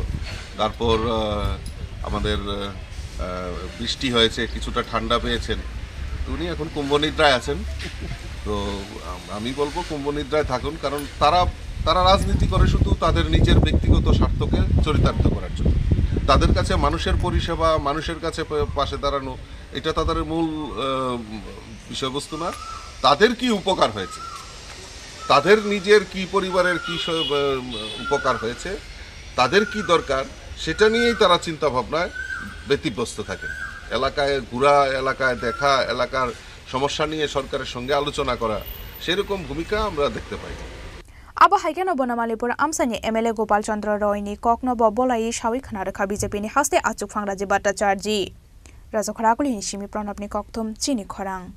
তারপর, আহ, আমাদের, আহ, বৃষ্টি হয়েছে, কিছুটা ঠান্ডা পেয়েছেন, তো উনি এখন কুম্ভনিদ্রায় আছেন। তো আম-, আমি বলবো কুম্ভনিদ্রায় থাকুন, কারণ তারা, তারা রাজনীতি করে শুধু তাদের নিজের ব্যক্তিগত স্বার্থকে চরিতার্থ করার জন্য। তাদের কাছে মানুষের পরিষেবা, মানুষের কাছে পা-, পাশে দাঁড়ানো, এটা তাদের মূল, আহ, বিষয়বস্তু না। তাদের কি উপকার হয়েছে, তাদের নিজের কি, পরিবারের কি স-, আহ, উপকার হয়েছে, তাদের কি দরকার, সেটা নিয়েই তারা চিন্তা ভাবনায় ব্যতিব্যস্ত থাকে। এলাকায় ঘোরা, এলাকায় দেখা, এলাকার সমস্যা নিয়ে সরকারের সঙ্গে আলোচনা করা, সেরকম ভূমিকা আমরা দেখতে পাই না। Abo hai kheno Bonomalipur amchaini M L A Gopal Chandra Roy ni kokno bo bolai sawi khna rwkha B J P ni haste achukphang Rajiv Bhattacharjee. Rajakhora Agulini simi Pranab ni kokthum, chini khorang.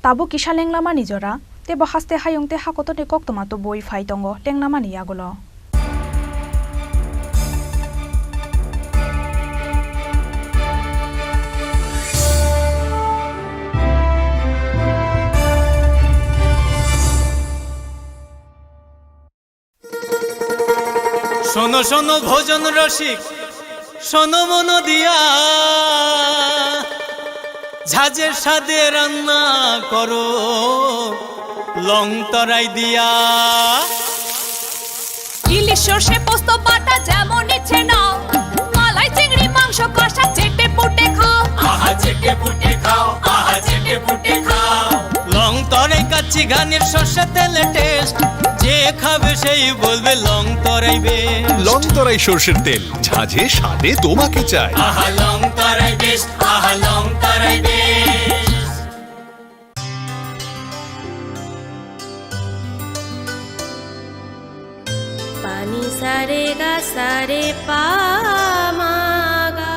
Tabuk kisa lenglamani jora, tebo haste hayung tei hakotorni koktwma tubui phai tongo lenglamani yagulo. শোনো শোনো ভোজন রসিক, শোনো মন দিয়া, ঝাঁঝে স্বাদে রান্না করো লং তরাই দিয়া। ইলিশ সর্ষে পোস্ত বাটা যেমন ইচ্ছে নাও, মালাই চিংড়ি মাংস কষা চেটে পুটে খাও। আহা চেটে পুটে খাও, আহা চেটে পুটে খাও। লং তরাই কাচ্চি ঘানির সর্ষে তেলে টেস্ট, যে খাবে সেই বলবে লং তরাই বেশ। লং তরাই সর্ষের তেল, ঝাঁঝে স্বাদে তোমাকে চাই। আহা লং তরাই বেশ, আহা লং তরাই বেশ। Pani sare ga sare pa ma ga.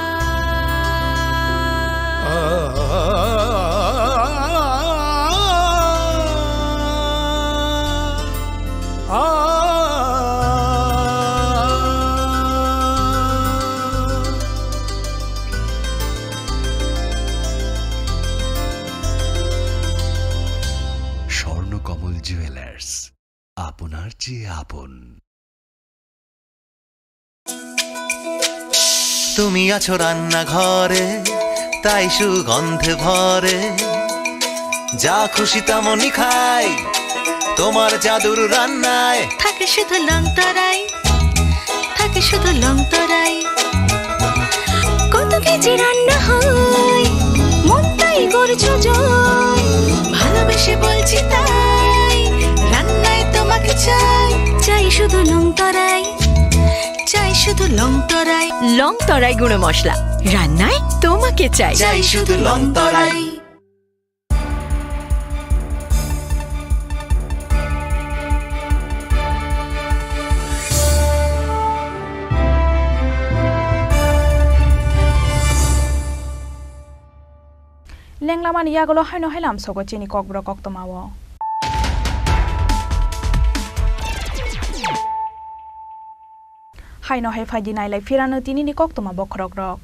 Swarnakamal jewellers, আপনার চেয়ে আপন। তুমি আছো রান্নাঘরে, তাই সুগন্ধে ভরে। যা খুশি তেমনই খাই, তোমার জাদুর রান্নায়। থাকে শুধু লং তরাই, থাকে শুধু লং তরাই। কত কেজি রান্না হয়, মনটাই করছো জয়। ভালোবেসে বলছি তাই, রান্নায় তোমাকে চাই। চাই শুধু লং তরাই, চাই শুধু লং তরাই। লং তরাই গুঁড়ো মশলা, রান্নায় তোমাকে চাই। চাই শুধু লং তরাই। Lenglamani yagulo haino hai lamsogo chini kokborok koktwmao. Haino hai phaidi nailai phirano tinini koktwma bokhorokrok.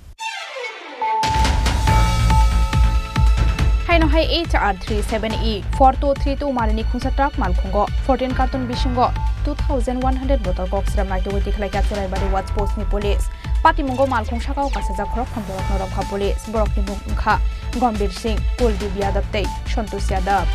Haino hai H R three seven E four two three two marini khungsa truck malkhungo fourteen carton bisingo two thousand one hundred bottle kok sram naitugwi tikhlaikha Churaibari watch post ni police. Patimungo malkhung sakao kasajak khoroktham borokno romkha police. Borokni mung wngkha Gambhir Singh, Kuldeep Yadav tei Santosh Yadav.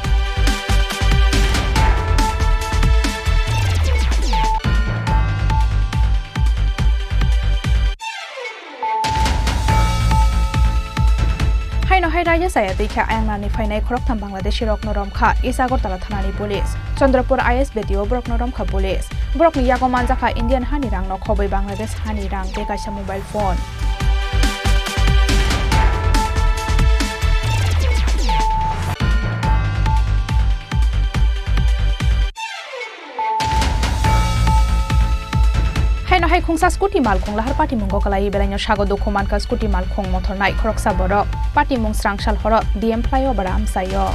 Haino hai raida chaya twi khe ayangnani phainai khoroktham Bangladeshi rokno romkha East Agartala thanani police. Chandrapur I S betio borokno romkha police. Borokni yago manjakha Indian hani rang, nokho bai Bangladesh hani rang tei kaisa mobile phone. Haino hai khungsa scooty malkhung lahar patimungo kwlaiwi belaino sago dukhu mankha scooty malkhung mothornai khoroksa borok. Patimung srangsal horo D M flyover amchaio.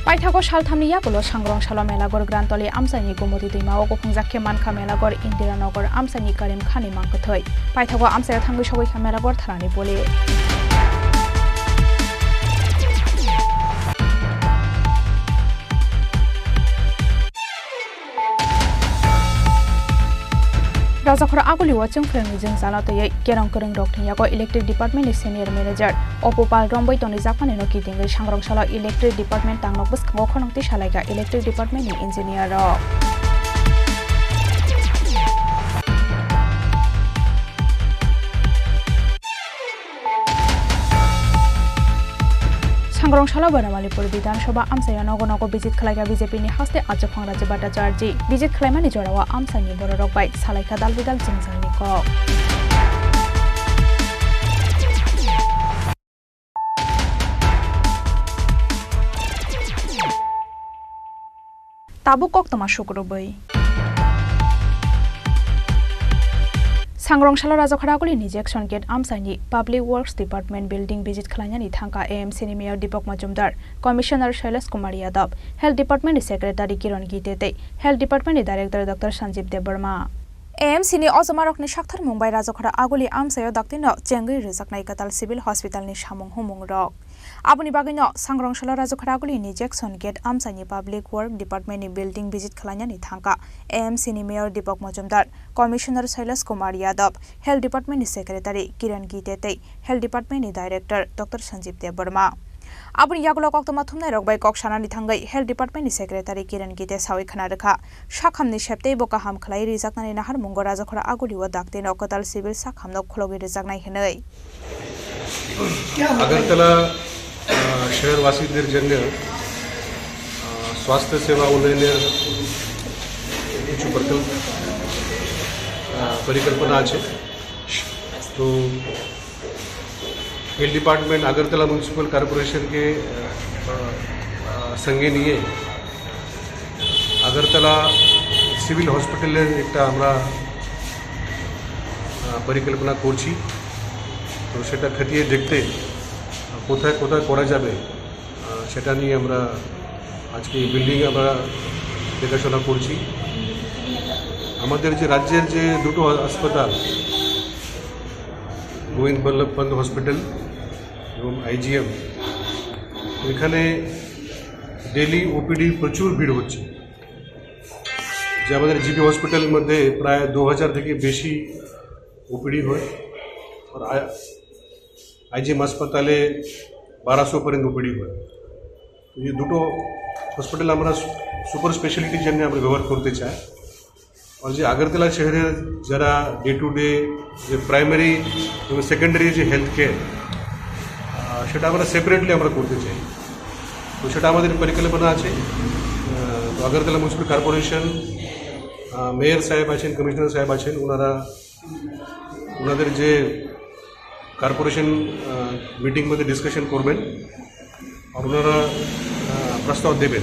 Paithago salthamni yagulo Sangrong salo Melagor Grantoli amchaini Gomoti twima o kuphungjak khe mankha Melagor Indiranagar amchaini Karim Khani mangkwthwi. Paithago amchaio thangwi sogwi kha Melagor thanani police. Rajakhor Aguli o chwng phrwngni jwngjal no twiwi kerong kwrwng rokni yago Electric Department ni Senior Manager Opupal romwi tonwi jakmani no kitingwi Sangrong salo Electric Department tangno bwskango khonok twi salaikha Electric Department ni engineer rok. Sangrong salo Banamalipur Bidhan Sabha amchaio nogo nogo visit khlaikha B J P ni haste Achukhangra Bhattacharjee. Visit khlaimani jorao amchaini bororok bai salaikha dal bidal jwngjalni kok. Tabuk koktwma sukrubwi. Sangrong salo Rajakhor Aguli ni Jackson Gate amchaini Public Works Department building visit khlainani thangkha A M C ni Mayor Deepak Majumdar, Commissioner Shailesh Kumar Yadav, Health Department ni Secretary Kiran Gite tei Health Department ni Director Doctor Sanjeev Debbarma. A M C ni ojomarokni saktharmung bai Rajakhara Aguli amchaio daktino chengwi rwjaknai kwtal civil hospital ni samung humung rok. Aboni bagwino Sangrongsalo Rajakhara Aguli ni Jackson Gate amchaini Public Work Department ni building visit khwlainani thangkha A M C ni Mayor Deepak Majumdar, Commissioner Shailesh Kumar Yadav, Health Department ni Secretary Kiran Gite tei Health Department ni Director Doctor Sanjeev Debbarma. Aboni yagulo koktwma thumnairok bai kok sanani thangwi Health Department ni Secretary Kiran Gite sawi khna rwkha, sakhamni sep teibo kaham khlai rijaknani naharmungo Rajakhara Agulio daktino kwtal civil sakhamno khulogwi rwjaknai hwnwi. Agartala আহ, শহরবাসীদের জন্য আহ, স্বাস্থ্য সেবা উন্নয়নের কিছু প্রকল্প আহ, পরিকল্পনা আছে। তো হেলথ ডিপার্টমেন্ট আগরতলা মিউনিসিপ্যাল কর্পোরেশনকে আহ, আহ, সঙ্গে নিয়ে আগরতলা সিভিল হসপিটালের একটা আমরা আহ, পরিকল্পনা করছি। তো সেটা খতিয়ে দেখতে কোথায় কোথায় করা যাবে, আহ, সেটা নিয়ে আমরা আজকে এই বিল্ডিং আমরা দেখাশোনা করছি। আমাদের যে রাজ্যের যে দুটো হাসপাতাল, গোবিন্দ বল্লভ পন্ত হসপিটাল এবং আইজিএম, এখানে ডেলি ওপিডি প্রচুর ভিড় হচ্ছে। যে আমাদের জিবি হসপিটালের মধ্যে প্রায় দু হাজার থেকে বেশি ওপিডি হয়, আর আই- আইজিএম হাসপাতালে বারোশো পর্যন্ত ওপিডি হয়। তো এই দুটো হসপিটাল আমরা সু- সুপার স্পেশালিটির জন্য আমরা ব্যবহার করতে চাই। আর যে আগরতলা শহরের যারা ডে টু ডে যে প্রাইমারি এবং সেকেন্ডারি যে হেলথ কেয়ার, আহ, সেটা আমরা সেপারেটলি আমরা করতে চাই। তো সেটা আমাদের পরিকল্পনা আছে। আহ, তো আগরতলা মিউনিসিপ্যাল কর্পোরেশন, আহ, মেয়র সাহেব আছেন, কমিশনার সাহেব আছেন, ওনারা ওনাদের যে কর্পোরেশন আহ, মিটিং মধ্যে ডিসকাশন করবেন আর ওনারা আহ, প্রস্তাব দেবেন।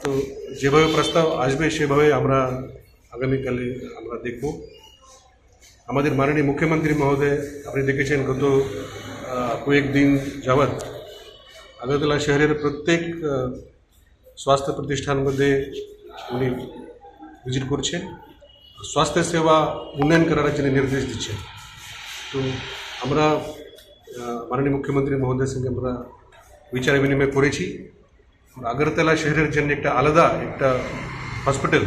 তো যেভাবে প্রস্তাব আসবে সেভাবে আমরা আগামীকালে আমরা দেখব। আমাদের মাননীয় মুখ্যমন্ত্রী মহোদয়, আপনি দেখেছেন গত আহ, কয়েকদিন যাবৎ আগরতলা শহরের প্রত্যেক আহ, স্বাস্থ্য প্রতিষ্ঠানमध्ये উনি ভিজিট করছেন, স্বাস্থ্য সেবা উন্নয়ন করার জন্য নির্দেশ দিচ্ছেন। তো আমরা আহ, মাননীয় মুখ্যমন্ত্রী মহোদয়ের সঙ্গে আমরা বিচার বিনিময় করেছি। আমরা আগরতলা শহরের জন্য একটা আলাদা একটা হসপিটাল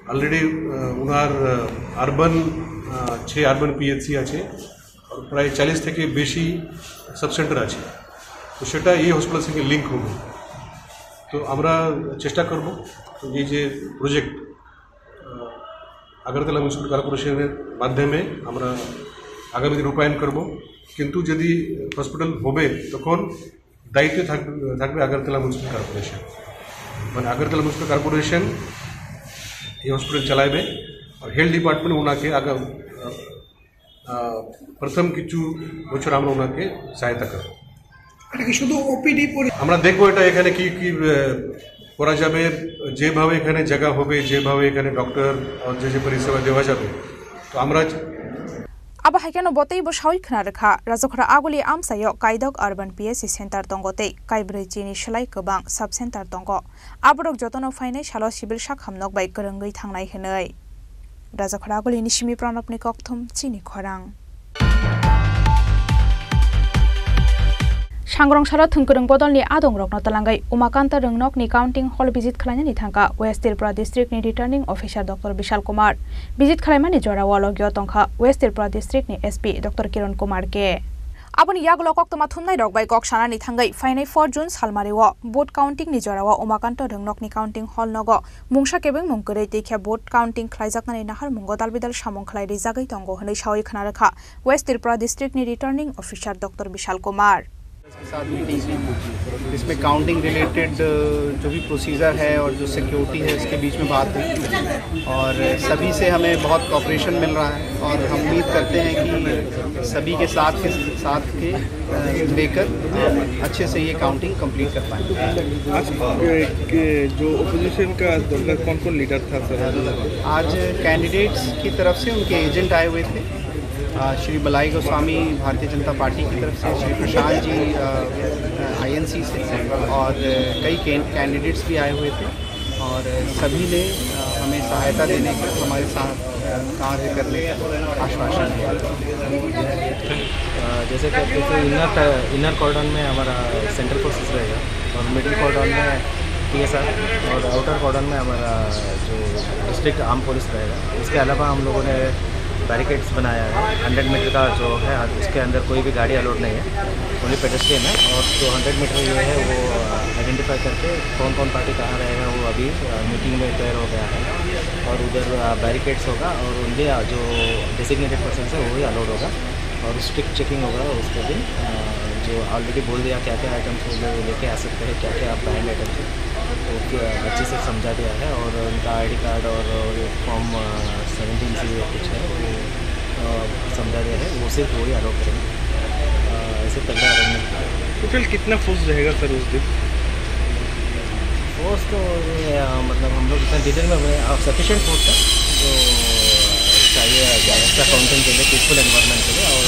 অলরেডি ওনার আরবান ছে আরবান পিএইচসি আছে, আর প্রায় চল্লিশ থেকে বেশি সাব সেন্টার আছে। তো সেটা এই হসপিটাল সঙ্গে লিঙ্ক হবে। তো আমরা চেষ্টা করব এই যে প্রজেক্ট আগরতলা মিউনিসিপ্যাল কর্পোরেশনের মাধ্যমে আমরা আগামী দিন রূপায়ণ করব। কিন্তু যদি হসপিটাল হবে তখন দায়িত্বে থাকবে থাকবে আগরতলা মিউনিসিপ্যাল কর্পোরেশন, মানে আগরতলা মিউনিসিপ্যাল কর্পোরেশন এই হসপিটাল চালাবে। আর হেলথ ডিপার্টমেন্ট ওনাকে আগাম আহ, প্রথম কিছু বছর আমরা ওনাকে সহায়তা করব। এটা কি শুধু ওপিডি পরি- আমরা দেখবো এটা এখানে কি কি আহ, করা যাবে, যেভাবে এখানে জায়গা হবে, যেভাবে এখানে ডক্টর আর যে যে পরিষেবা দেওয়া যাবে, তো আমরা Abo hai kheno bo teibo sawi khna rwkha, Rajakhara Aguli amchaio kaidok urban P S C center tongo tei kaibrwi chini slai kwbang sub center tongo. Aborok jotono phainai salo civil sakham nok bai kwrwngwi thangnai hwnwi. Rajakhara Aguli ni simi Pranabni kokthum chini khorang. Sangrong salo thwngkwrwng bodolni adongrokno twlangwi Umakanta Rwngnokni counting hall visit khwlainani thangkha West Tripura district ni returning officer Doctor Bishal Kumar. Visit khwlaimani jorao logio tongkha West Tripura district ni S P Doctor Kiran Kumar K. Aboni yagulo koktwma thumnairok bai kok sanani thangwi phainai four June salmario vote counting ni jorao Umakanta Rwngnokni counting hall nogo mungsa kebengmung kwrwi tei khe vote counting khlaijaknani naharmungo dalbidal samung khlai rijagwi tongo hwnwi sawi khna rwkha West Tripura district ni returning officer Doctor Bishal Kumar. के साथ मीटिंग की, जिसमें counting related जो भी प्रोसीजर है और जो सिक्योरिटी है, उसके बीच में बात हुई और सभी से हमें बहुत कोऑपरेशन मिल रहा है और हम उम्मीद करते हैं कि सभी के साथ के साथ के अ, लेकर अच्छे से ये काउंटिंग कंप्लीट कर पाएंगे। आज अ, के- जो ओपोजिशन का दरकार कौन कौन लीडर था सर? आज कैंडिडेट्स की तरफ से उनके एजेंट आए हुए थे। अ, श्री बलाई गोस्वामी भारतीय जनता पार्टी की तरफ से, श्री प्रशांत जी, अ, अ, आईएनसी से और कई कैं-, कैंडिडेट्स भी आए हुए थे और सभी ने, अ, हमें सहायता देने का, हमारे साथ कार्य करने का आश्वासन दिया। अ, जैसे कि आप देखते हो, इनर, इनर कॉर्डन में हमारा सेंट्रल फोर्सेस रहेगा और मिडिल कॉर्डन में टीएसआर और आउटर कॉर्डन में हमारा जो डिस्ट्रिक्ट आर्म पुलिस रहेगा। इसके अलावा हम लोगों ने बैरिकेड्स बनाया है हंड्रेड मीटर का जो है, उसके अंदर कोई भी गाड़ी अलाउड नहीं है, ओनली पेडेस्ट्रियन है। और जो हंड्रेड मीटर ये है, वो आइडेंटिफाई करके कौन कौन पार्टी कहाँ रहेगा, वो अभी मीटिंग में क्लियर हो गया है। और उधर बैरिकेड्स होगा और ओनली जो डेजिग्नेटेड पर्सन है, वही अलाउड होगा। और स्ट्रिक्ट चेकिंग होगा उसके दिन। अ, जो ऑलरेडी बोल दिया क्या क्या आइटम्स वो लोग लेके आ सकते हैं, क्या क्या बैंड आइटम्स है, वो अच्छे से समझा दिया है। और उनका आईडी कार्ड और फॉर्म सेवनटीन सी कुछ है, वो अ, समझा दिया है, वो सिर्फ वही अलाउ करेंगे। अ, ऐसे तगड़ा अरेंजमेंट। टोटल कितना फोर्स रहेगा सर उस दिन? फोर्स तो ये, अ, मतलब हम लोग इतना डिटेल में, सफिशिएंट फोर्स है जो चाहिए एक्स्ट्रा काउंटिंग के लिए, पीसफुल एनवायरनमेंट के लिए। और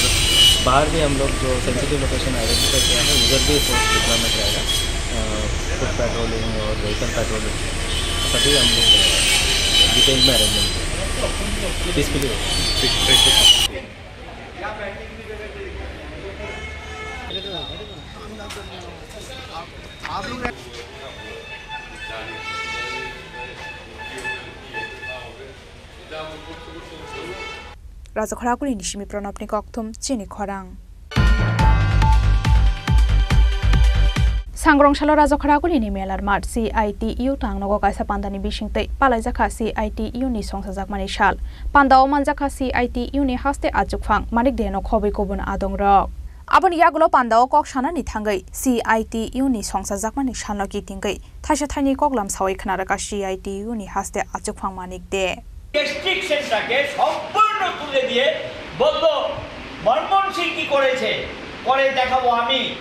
बाहर भी हम लोग जो सेंसिटिव लोकेशन आइडेंटिफाई किया है, उधर भी फोर्स डिप्लॉयमेंट रहेगा। फुट पेट्रोलिंग और व्हीकल पेट्रोलिंग, सभी हम लोग डिटेल में अरेंजमेंट किया, पीसफुली होगा। ठीक, thank you. Rajakhora Kuli ni simi Pranab ni kokthum chini khorang. Sangrong salo Rajakhora Kuli ni Melar Math C I T U tang nogo kaisa panda ni bising tei palaijak kha C I T U ni songsajakmani sal. Panda o manjak kha C I T U ni haste achukphang Manik Deno khobwi kubun adong rok. Aboni yagulo panda o kok sanani thangwi C I T U ni songsajakmani salno kitingwi thaisa thaini koklam sawi khna rwkha C I T U ni haste achukphang Manik De. রেস্ট্রিকশনটাকে সম্পূর্ণ তুলে দিয়ে বলল, "মনমোহন সিং কি করেছে, করে দেখাবো আমি।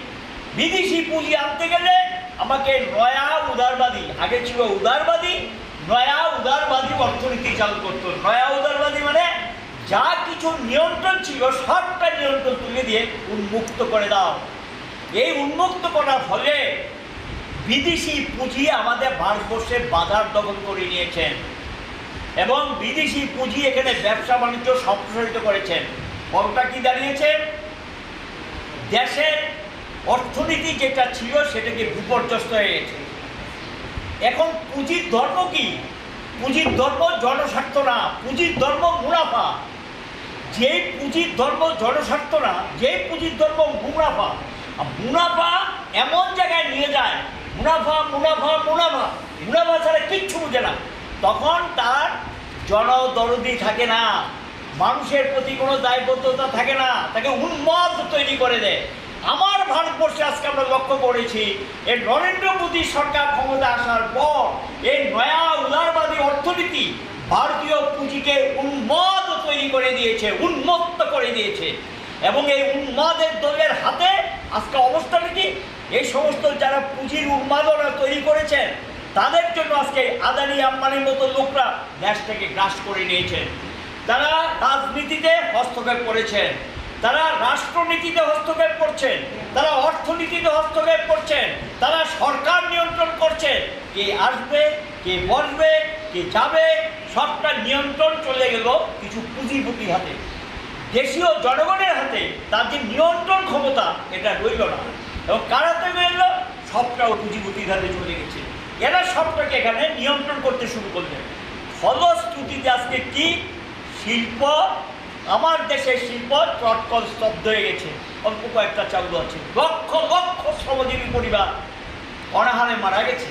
বিদেশি পুঁজি আনতে গেলে আমাকে নয়া উদারবাদী, আগে ছিল উদারবাদী, নয়া উদারবাদী অর্থনীতি চালু করতো।" নয়া উদারবাদী মানে যা কিছু নিয়ন্ত্রণ ছিল, সবটা নিয়ন্ত্রণ তুলে দিয়ে উন্মুক্ত করে দাও। এই উন্মুক্ত করার ফলে বিদেশি পুঁজি আমাদের ভারতবর্ষে বাজার দখল করে নিয়েছেন এবং বিদেশি পুঁজি এখানে ব্যবসা বাণিজ্য সম্প্রসারিত করেছেন। ফলটা কি দাঁড়িয়েছে? দেশের অর্থনীতি যেটা ছিল, সেটা কি বিপর্যস্ত হয়ে গেছে। এখন পুঁজির ধর্ম কি? পুঁজির ধর্ম জনস্বার্থ না, পুঁজির ধর্ম মুনাফা। যেই পুঁজির ধর্ম জনস্বার্থ না, যেই পুঁজির ধর্ম মুনাফা, আর মুনাফা এমন জায়গায় নিয়ে যায়, মুনাফা, মুনাফা, মুনাফা, মুনাফা ছাড়া কিচ্ছু বুঝে না, তখন তার জনদরদি থাকে না, মানুষের প্রতি কোনো দায়বদ্ধতা থাকে না, তাকে উন্মাদ তৈরি করে দেয়। আমার ভারতবর্ষে আজকে আমরা লক্ষ্য করেছি, এই নরেন্দ্র মোদী সরকার ক্ষমতা আসার পর এই নয়া উদারবাদী অর্থনীতি ভারতীয় পুঁজিকে উন্মাদ তৈরি করে দিয়েছে, উন্মত্ত করে দিয়েছে। এবং এই উন্মাদের দলের হাতে আজকে অবস্থাটা কি? এই সমস্ত যারা পুঁজির উন্মাদনা তৈরি করেছেন, তাদের জন্য আজকে আদানি আম্বানির মতো লোকরা দেশ থেকে গ্রাস করে নিয়েছেন। তারা রাজনীতিতে হস্তক্ষেপ করেছেন, তারা রাষ্ট্রনীতিতে হস্তক্ষেপ করছেন, তারা অর্থনীতিতে হস্তক্ষেপ করছেন, তারা সরকার নিয়ন্ত্রণ করছেন। কে আসবে, কে বসবে, কে যাবে, সবটা নিয়ন্ত্রণ চলে গেল কিছু পুঁজিপতির হাতে। দেশীয় জনগণের হাতে তার যে নিয়ন্ত্রণ ক্ষমতা, এটা রইল না। এবং কার হাতে রইল? সবটা ওই পুঁজিপতির হাতে চলে গেছে। এরা সবটাকে এখানে নিয়ন্ত্রণ করতে শুরু করলেন। ফলশ্রুতিতে আজকে কি শিল্প, আমার দেশের শিল্প চটকল স্তব্ধ হয়ে গেছে। অল্প কয়েকটা চালু আছে, লক্ষ লক্ষ শ্রমজীবী পরিবার অনাহারে মারা গেছে,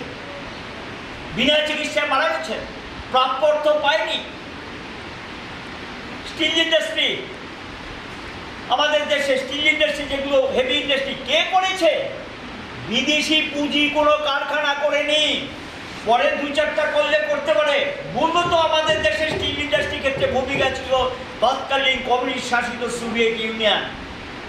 বিনা চিকিৎসায় মারা গেছে, প্রাপ্য অর্থ পায়নি। স্টিল ইন্ডাস্ট্রি, আমাদের দেশে স্টিল ইন্ডাস্ট্রি, যেগুলো হেভি ইন্ডাস্ট্রি, কে করেছে? বিদেশি পুঁজি কোনো কারখানা করেনি। পরে দুই চারটা করলে করতে পারে। মূলত আমাদের দেশে স্টিল ইন্ডাস্ট্রি ক্ষেত্রে ভূমিকা ছিল তৎকালীন কমিউনিস্ট শাসিত সোভিয়েত ইউনিয়ন।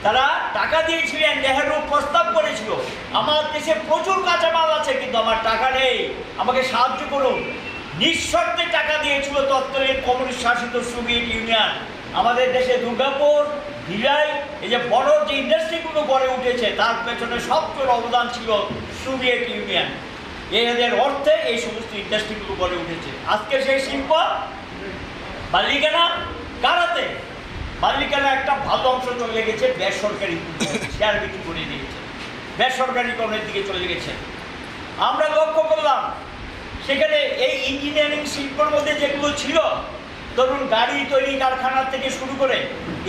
তারা টাকা দিয়েছিলেন, নেহেরু প্রস্তাব করেছিল, "আমার দেশে প্রচুর কাঁচামাল আছে, কিন্তু আমার টাকা নেই, আমাকে সাহায্য করুন।" নিঃশর্তে টাকা দিয়েছিল তৎকালীন কমিউনিস্ট শাসিত সোভিয়েত ইউনিয়ন। আমাদের দেশে দুর্গাপুর, ভিলাই, এই যে বড় যে ইন্ডাস্ট্রিগুলো গড়ে উঠেছে, তার পেছনে সবচেয়ে অবদান ছিল সোভিয়েত ইউনিয়ন। এদের অর্থে এই সমস্ত ইন্ডাস্ট্রিগুলো গড়ে উঠেছে। আজকে সেই শিল্প বালিকানা কারাতে, বালিকানা একটা ভালো অংশ চলে গেছে বেসরকারি, শেয়ার বিক্রি করে দিয়েছে, বেসরকারীকরণের দিকে চলে গেছে। আমরা লক্ষ্য করলাম সেখানে এই ইঞ্জিনিয়ারিং শিল্পর মধ্যে যেগুলো ছিল, ধরুন গাড়ি তৈরি কারখানা থেকে শুরু করে,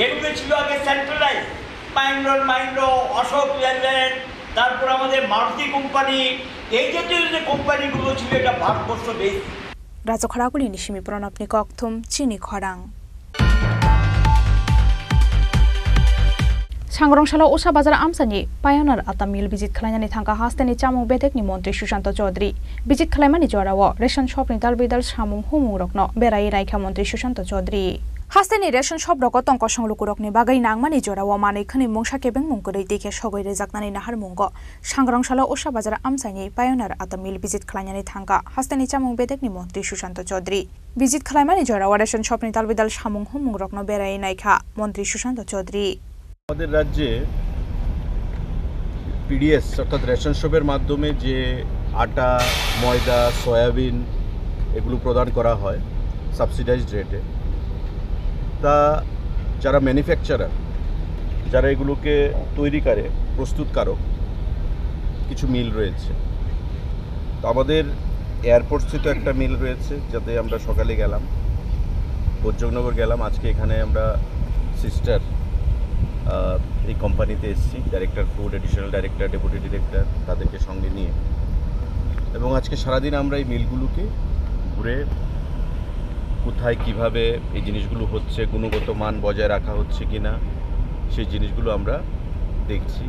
এগুলো ছিল আগে সেন্ট্রালাইজ, মাইন্ড্রো মাইন্ড্রো, অশোক লেল্যান্ড, তারপর আমাদের মারুতি কোম্পানি, এই জাতীয় যে কোম্পানিগুলো ছিল, এটা Bharatvarsha base. Raja Khoraguli ni simi Pranab ni kokthum chini khorang. Sangrong salo Usha Bazar amchaini Pioneer Atta Mill visit khlainani thangkha hasteni chamung bedekni montri Sushanta Chaudhary. Visit khlaimani jorao ration shopni dal bidal samung humung rokno berai raikha montri Sushanta Chaudhary. Hasteni ration shop rogo tong kosong lukurokni bagwi nangmani jorao manwi khwnwi mungsa kebengmung kwrwi tei khe sogwi rwjaknani naharmungo Sangrong salo Usha Bazar amchaini Pioneer Atta Mill visit khlainani thangkha hasteni chamung bedekni montri Sushanta Chaudhary. Visit khlaimani jorao ration shopni dal bidal samung humung rokno berai naikha montri Sushanta Chaudhary. আমাদের রাজ্যে পিডিএস অর্থাৎ রেশন শপের মাধ্যমে যে আটা, ময়দা, সয়াবিন এগুলো প্রদান করা হয় সাবসিডাইজড রেটে, তা যারা ম্যানুফ্যাকচারার, যারা এগুলোকে তৈরি করে, প্রস্তুতকারক, কিছু মিল রয়েছে। তো আমাদের এয়ারপোর্ট স্থিত একটা মিল রয়েছে, যাতে আমরা সকালে গেলাম, ভোজ্জনগর গেলাম। আজকে এখানে আমরা সিস্টার, আহ, এই কোম্পানিতে এসেছি, director food, additional director, deputy director, তাদেরকে সঙ্গে নিয়ে। এবং আজকে সারাদিন আমরা এই মিলগুলোকে ঘুরে কোথায় কিভাবে এই জিনিসগুলো হচ্ছে, গুণগত মান বজায় রাখা হচ্ছে কিনা, সেই জিনিসগুলো আমরা দেখছি।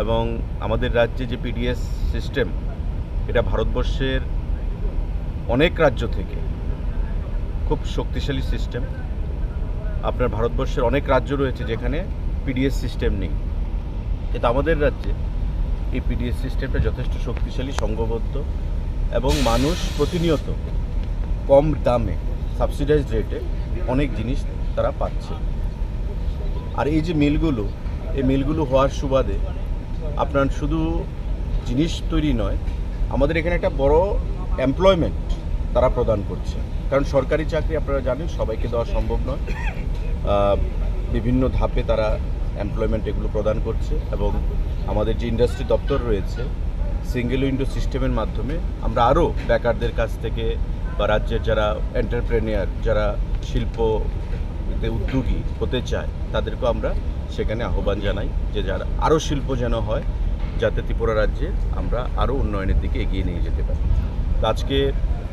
এবং আমাদের রাজ্যে যে পিডিএস সিস্টেম, এটা ভারতবর্ষের অনেক রাজ্য থেকে খুব শক্তিশালী সিস্টেম। আপনার ভারতবর্ষের অনেক রাজ্য রয়েছে যেখানে পিডিএস সিস্টেম নেই, কিন্তু আমাদের রাজ্যে এই পিডিএস সিস্টেমটা যথেষ্ট শক্তিশালী, সংঘবদ্ধ, এবং মানুষ প্রতিনিয়ত কম দামে সাবসিডাইজড রেটে অনেক জিনিস তারা পাচ্ছে। আর এই যে মিলগুলো, এই মিলগুলো হওয়ার সুবাদে আপনার শুধু জিনিস তৈরি নয়, আমাদের এখানে একটা বড় এমপ্লয়মেন্ট তারা প্রদান করছে। কারণ সরকারি চাকরি আপনারা জানেন সবাইকে দেওয়া সম্ভব নয়। আহ, বিভিন্ন ধাপে তারা এমপ্লয়মেন্ট এগুলো প্রদান করছে এবং আমাদের যে ইন্ডাস্ট্রি দপ্তর রয়েছে, সিঙ্গেল উইন্ডো সিস্টেমের মাধ্যমে আমরা আরও বেকারদের কাছ থেকে বা রাজ্যের যারা এন্টারপ্রেনিয়ার, যারা শিল্প এতে উদ্যোগী হতে চায়, তাদেরকেও আমরা সেখানে আহ্বান জানাই যে যারা আরও শিল্প যেন হয়, যাতে ত্রিপুরা রাজ্যে আমরা আরও উন্নয়নের দিকে এগিয়ে নিয়ে যেতে পারি। তো আজকে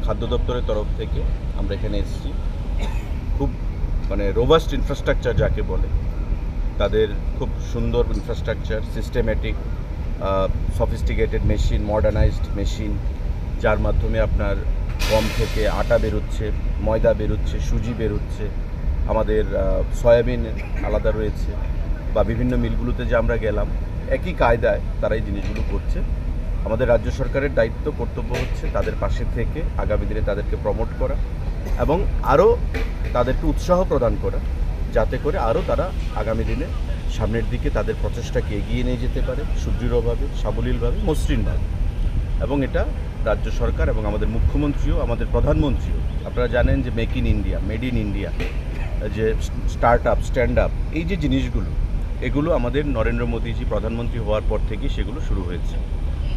খাদ্য দপ্তরের তরফ থেকে আমরা এখানে এসেছি। খুব, মানে, রোবাস্ট ইনফ্রাস্ট্রাকচার যাকে বলে, তাদের খুব সুন্দর ইনফ্রাস্ট্রাকচার, সিস্টেম্যাটিক, আহ, সফিস্টিকেটেড মেশিন, মডার্নাইজড মেশিন, যার মাধ্যমে আপনার গম থেকে আটা বেরোচ্ছে, ময়দা বেরোচ্ছে, সুজি বেরোচ্ছে, আমাদের, আহ, সয়াবিন আলাদা রয়েছে, বা বিভিন্ন মিলগুলোতে যে আমরা গেলাম, একই কায়দায় তারা এই জিনিসগুলো করছে। আমাদের রাজ্য সরকারের দায়িত্ব, কর্তব্য হচ্ছে তাদের পাশে থেকে আগামী দিনে তাদেরকে প্রমোট করা এবং আরও তাদেরকে উৎসাহ প্রদান করা, যাতে করে আরও তারা আগামী দিনে সামনের দিকে তাদের প্রচেষ্টাকে এগিয়ে নিয়ে যেতে পারে সুদৃঢ়ভাবে, সাবলীলভাবে, মসৃণভাবে। এবং এটা রাজ্য সরকার এবং আমাদের মুখ্যমন্ত্রীও, আমাদের প্রধানমন্ত্রীও, আপনারা জানেন যে make in India, made in India, যে স্টার্ট আপ, স্ট্যান্ড আপ, এই যে জিনিসগুলো, এগুলো আমাদের নরেন্দ্র মোদীজি প্রধানমন্ত্রী হওয়ার পর থেকেই সেগুলো শুরু হয়েছে।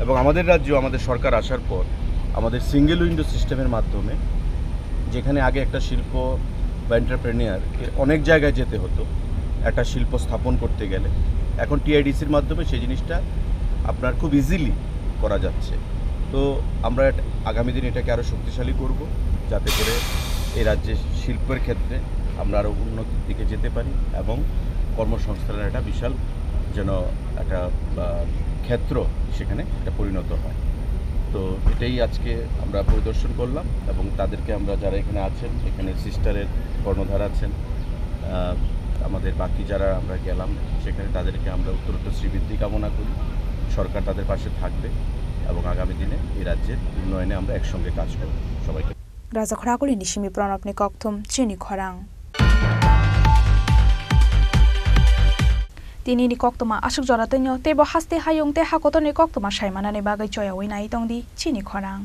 এবং আমাদের রাজ্যেও আমাদের সরকার আসার পর আমাদের সিঙ্গেল উইন্ডো সিস্টেমের মাধ্যমে, যেখানে আগে একটা শিল্প বা এন্টারপ্রেনিয়ারকে অনেক জায়গায় যেতে হতো একটা শিল্প স্থাপন করতে গেলে, এখন টিআইডিসির মাধ্যমে সেই জিনিসটা আপনার খুব ইজিলি করা যাচ্ছে। তো আমরা এট-, আগামী দিন এটাকে আরও শক্তিশালী করব, যাতে করে এই রাজ্যে শিল্পের ক্ষেত্রে আমরা আরও উন্নতির দিকে যেতে পারি এবং কর্মসংস্থানের একটা বিশাল যেন একটা, আহ, ক্ষেত্র সেখানে একটা পরিণত হয়। তো এটাই আজকে আমরা পরিদর্শন করলাম এবং তাদেরকে আমরা, যারা এখানে আছেন, এখানে সিস্টারের কর্ণধার আছেন, আহ, আমাদের বাকি যারা আমরা গেলাম সেখানে, তাদেরকে আমরা উত্তরোত্তর শ্রীবৃদ্ধি কামনা করি। সরকার তাদের পাশে থাকবে এবং আগামী দিনে এই রাজ্যের উন্নয়নে আমরা একসঙ্গে কাজ করব। সবাইকে Raja Khoraguli ni simi Pranab ni kokthum chini khorang. Tinini koktwma aswk jora twino, teibo haste hayung tei ha kotorni koktwma sai manani bagwi choyaui nai tongdi chini khorang.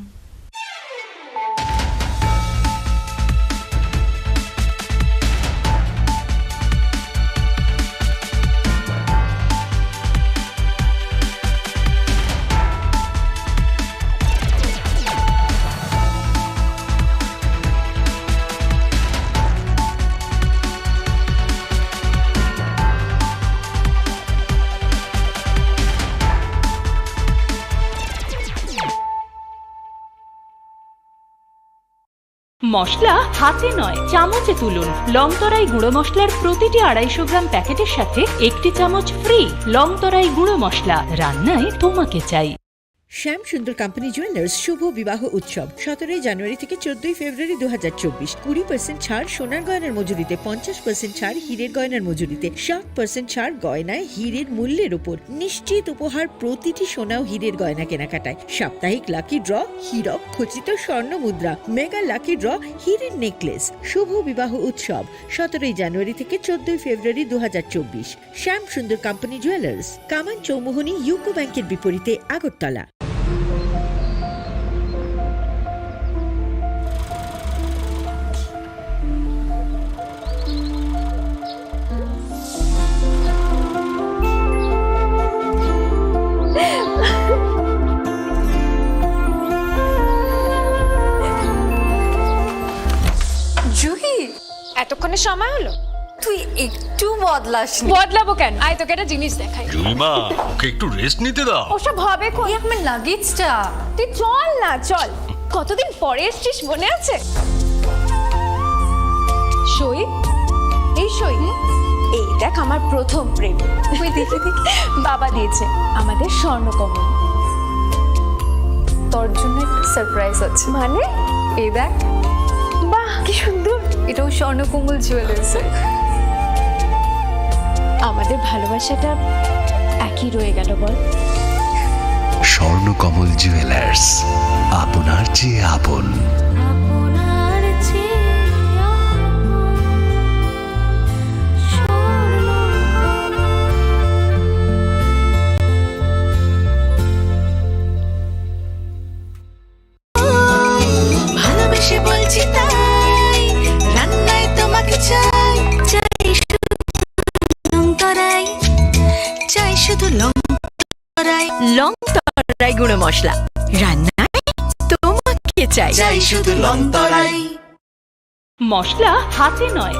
মশলা হাতে নয়, চামচে তুলুন। লং তরাই গুঁড়ো মশলার প্রতিটি আড়াইশো গ্রাম প্যাকেটের সাথে একটি চামচ ফ্রি। লং তরাই গুঁড়ো মশলা, রান্নায় তোমাকে চাই। শ্যাম সুন্দর কোম্পানি জুয়েলার্স শুভ বিবাহ উৎসব সতেরোই জানুয়ারি থেকে চোদ্দই ফেব্রুয়ারি দু হাজার চব্বিশ। কুড়ি পার্সেন্ট ছাড় সোনার গয়নার মজুরিতে, পঞ্চাশ পার্সেন্ট ছাড় হীরের গয়নার মজুরিতে, সাত পার্সেন্ট ছাড় গয়নায় হীরের মূল্যের উপর। নিশ্চিত উপহার প্রতিটি সোনা ও হীরের গয়না কেনাকাটায়। সাপ্তাহিক লাকি ড্র, হীরক খচিত স্বর্ণ মুদ্রা, মেগা লাকি ড্র, হীরের নেকলেস। শুভ বিবাহ উৎসব সতেরোই জানুয়ারি থেকে চোদ্দই ফেব্রুয়ারি দু হাজার চব্বিশ। শ্যাম সুন্দর কোম্পানি জুয়েলার্স, কামান চৌমুহনী ইউকো ব্যাংকের বিপরীতে, আগরতলা। জুহি, এতক্ষণে সময় হলো? তুই একটু বদলাসনি। বদলাবো কেন? আয়, তোকে একটা জিনিস দেখাই। জুলিমা, ওকে একটু রেস্ট নিতে দাও। ওসব হবে কোন? এই আমার লাগেজটা। তুই চল না, চল। কতদিন পরে এসছিস, মনে আছে? সই, এই সই। এই দেখ, আমার প্রথম প্রেম। ওই দেখি, দেখি। বাবা দিয়েছে আমাদের স্বর্ণকমল। তোর জন্য একটা সারপ্রাইজ আছে। মানে? এই দেখ। বাহ, কি সুন্দর। এটাও স্বর্ণকমল জুয়েলার্স। আমাদের ভালোবাসাটা একই রয়ে গেল, বল? স্বর্ণকমল জুয়েলার্স, আপনার চেয়ে আপন। ভালোবেসে বলছি তাই, রান্নায় তোমাকে চাই, চাই শুধু লং তরাই, চাই শুধু লং তরাই। লং তরাই গুঁড়ো মশলা, রান্নায় তোমাকে চাই। চাই শুধু লং তরাই। মশলা হাতে নয়,